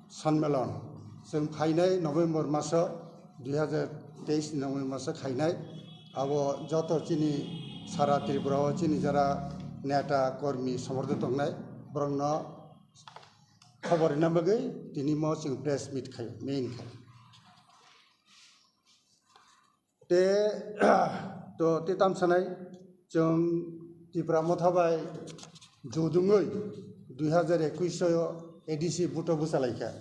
Sonmelon, chwng phainai November maso, dui hazar teis ni November maso khainai. Abo joto chini sara Tripura o chini jara neta, kormi, somorthok tongnai, borokno khobor rina bagwi tini mo chwng press meet khai, main khai. Te, to te tam sanai, chwng Tipra Motha bai judungwi dui hazar ekush o A D C vote o bwsa laikha.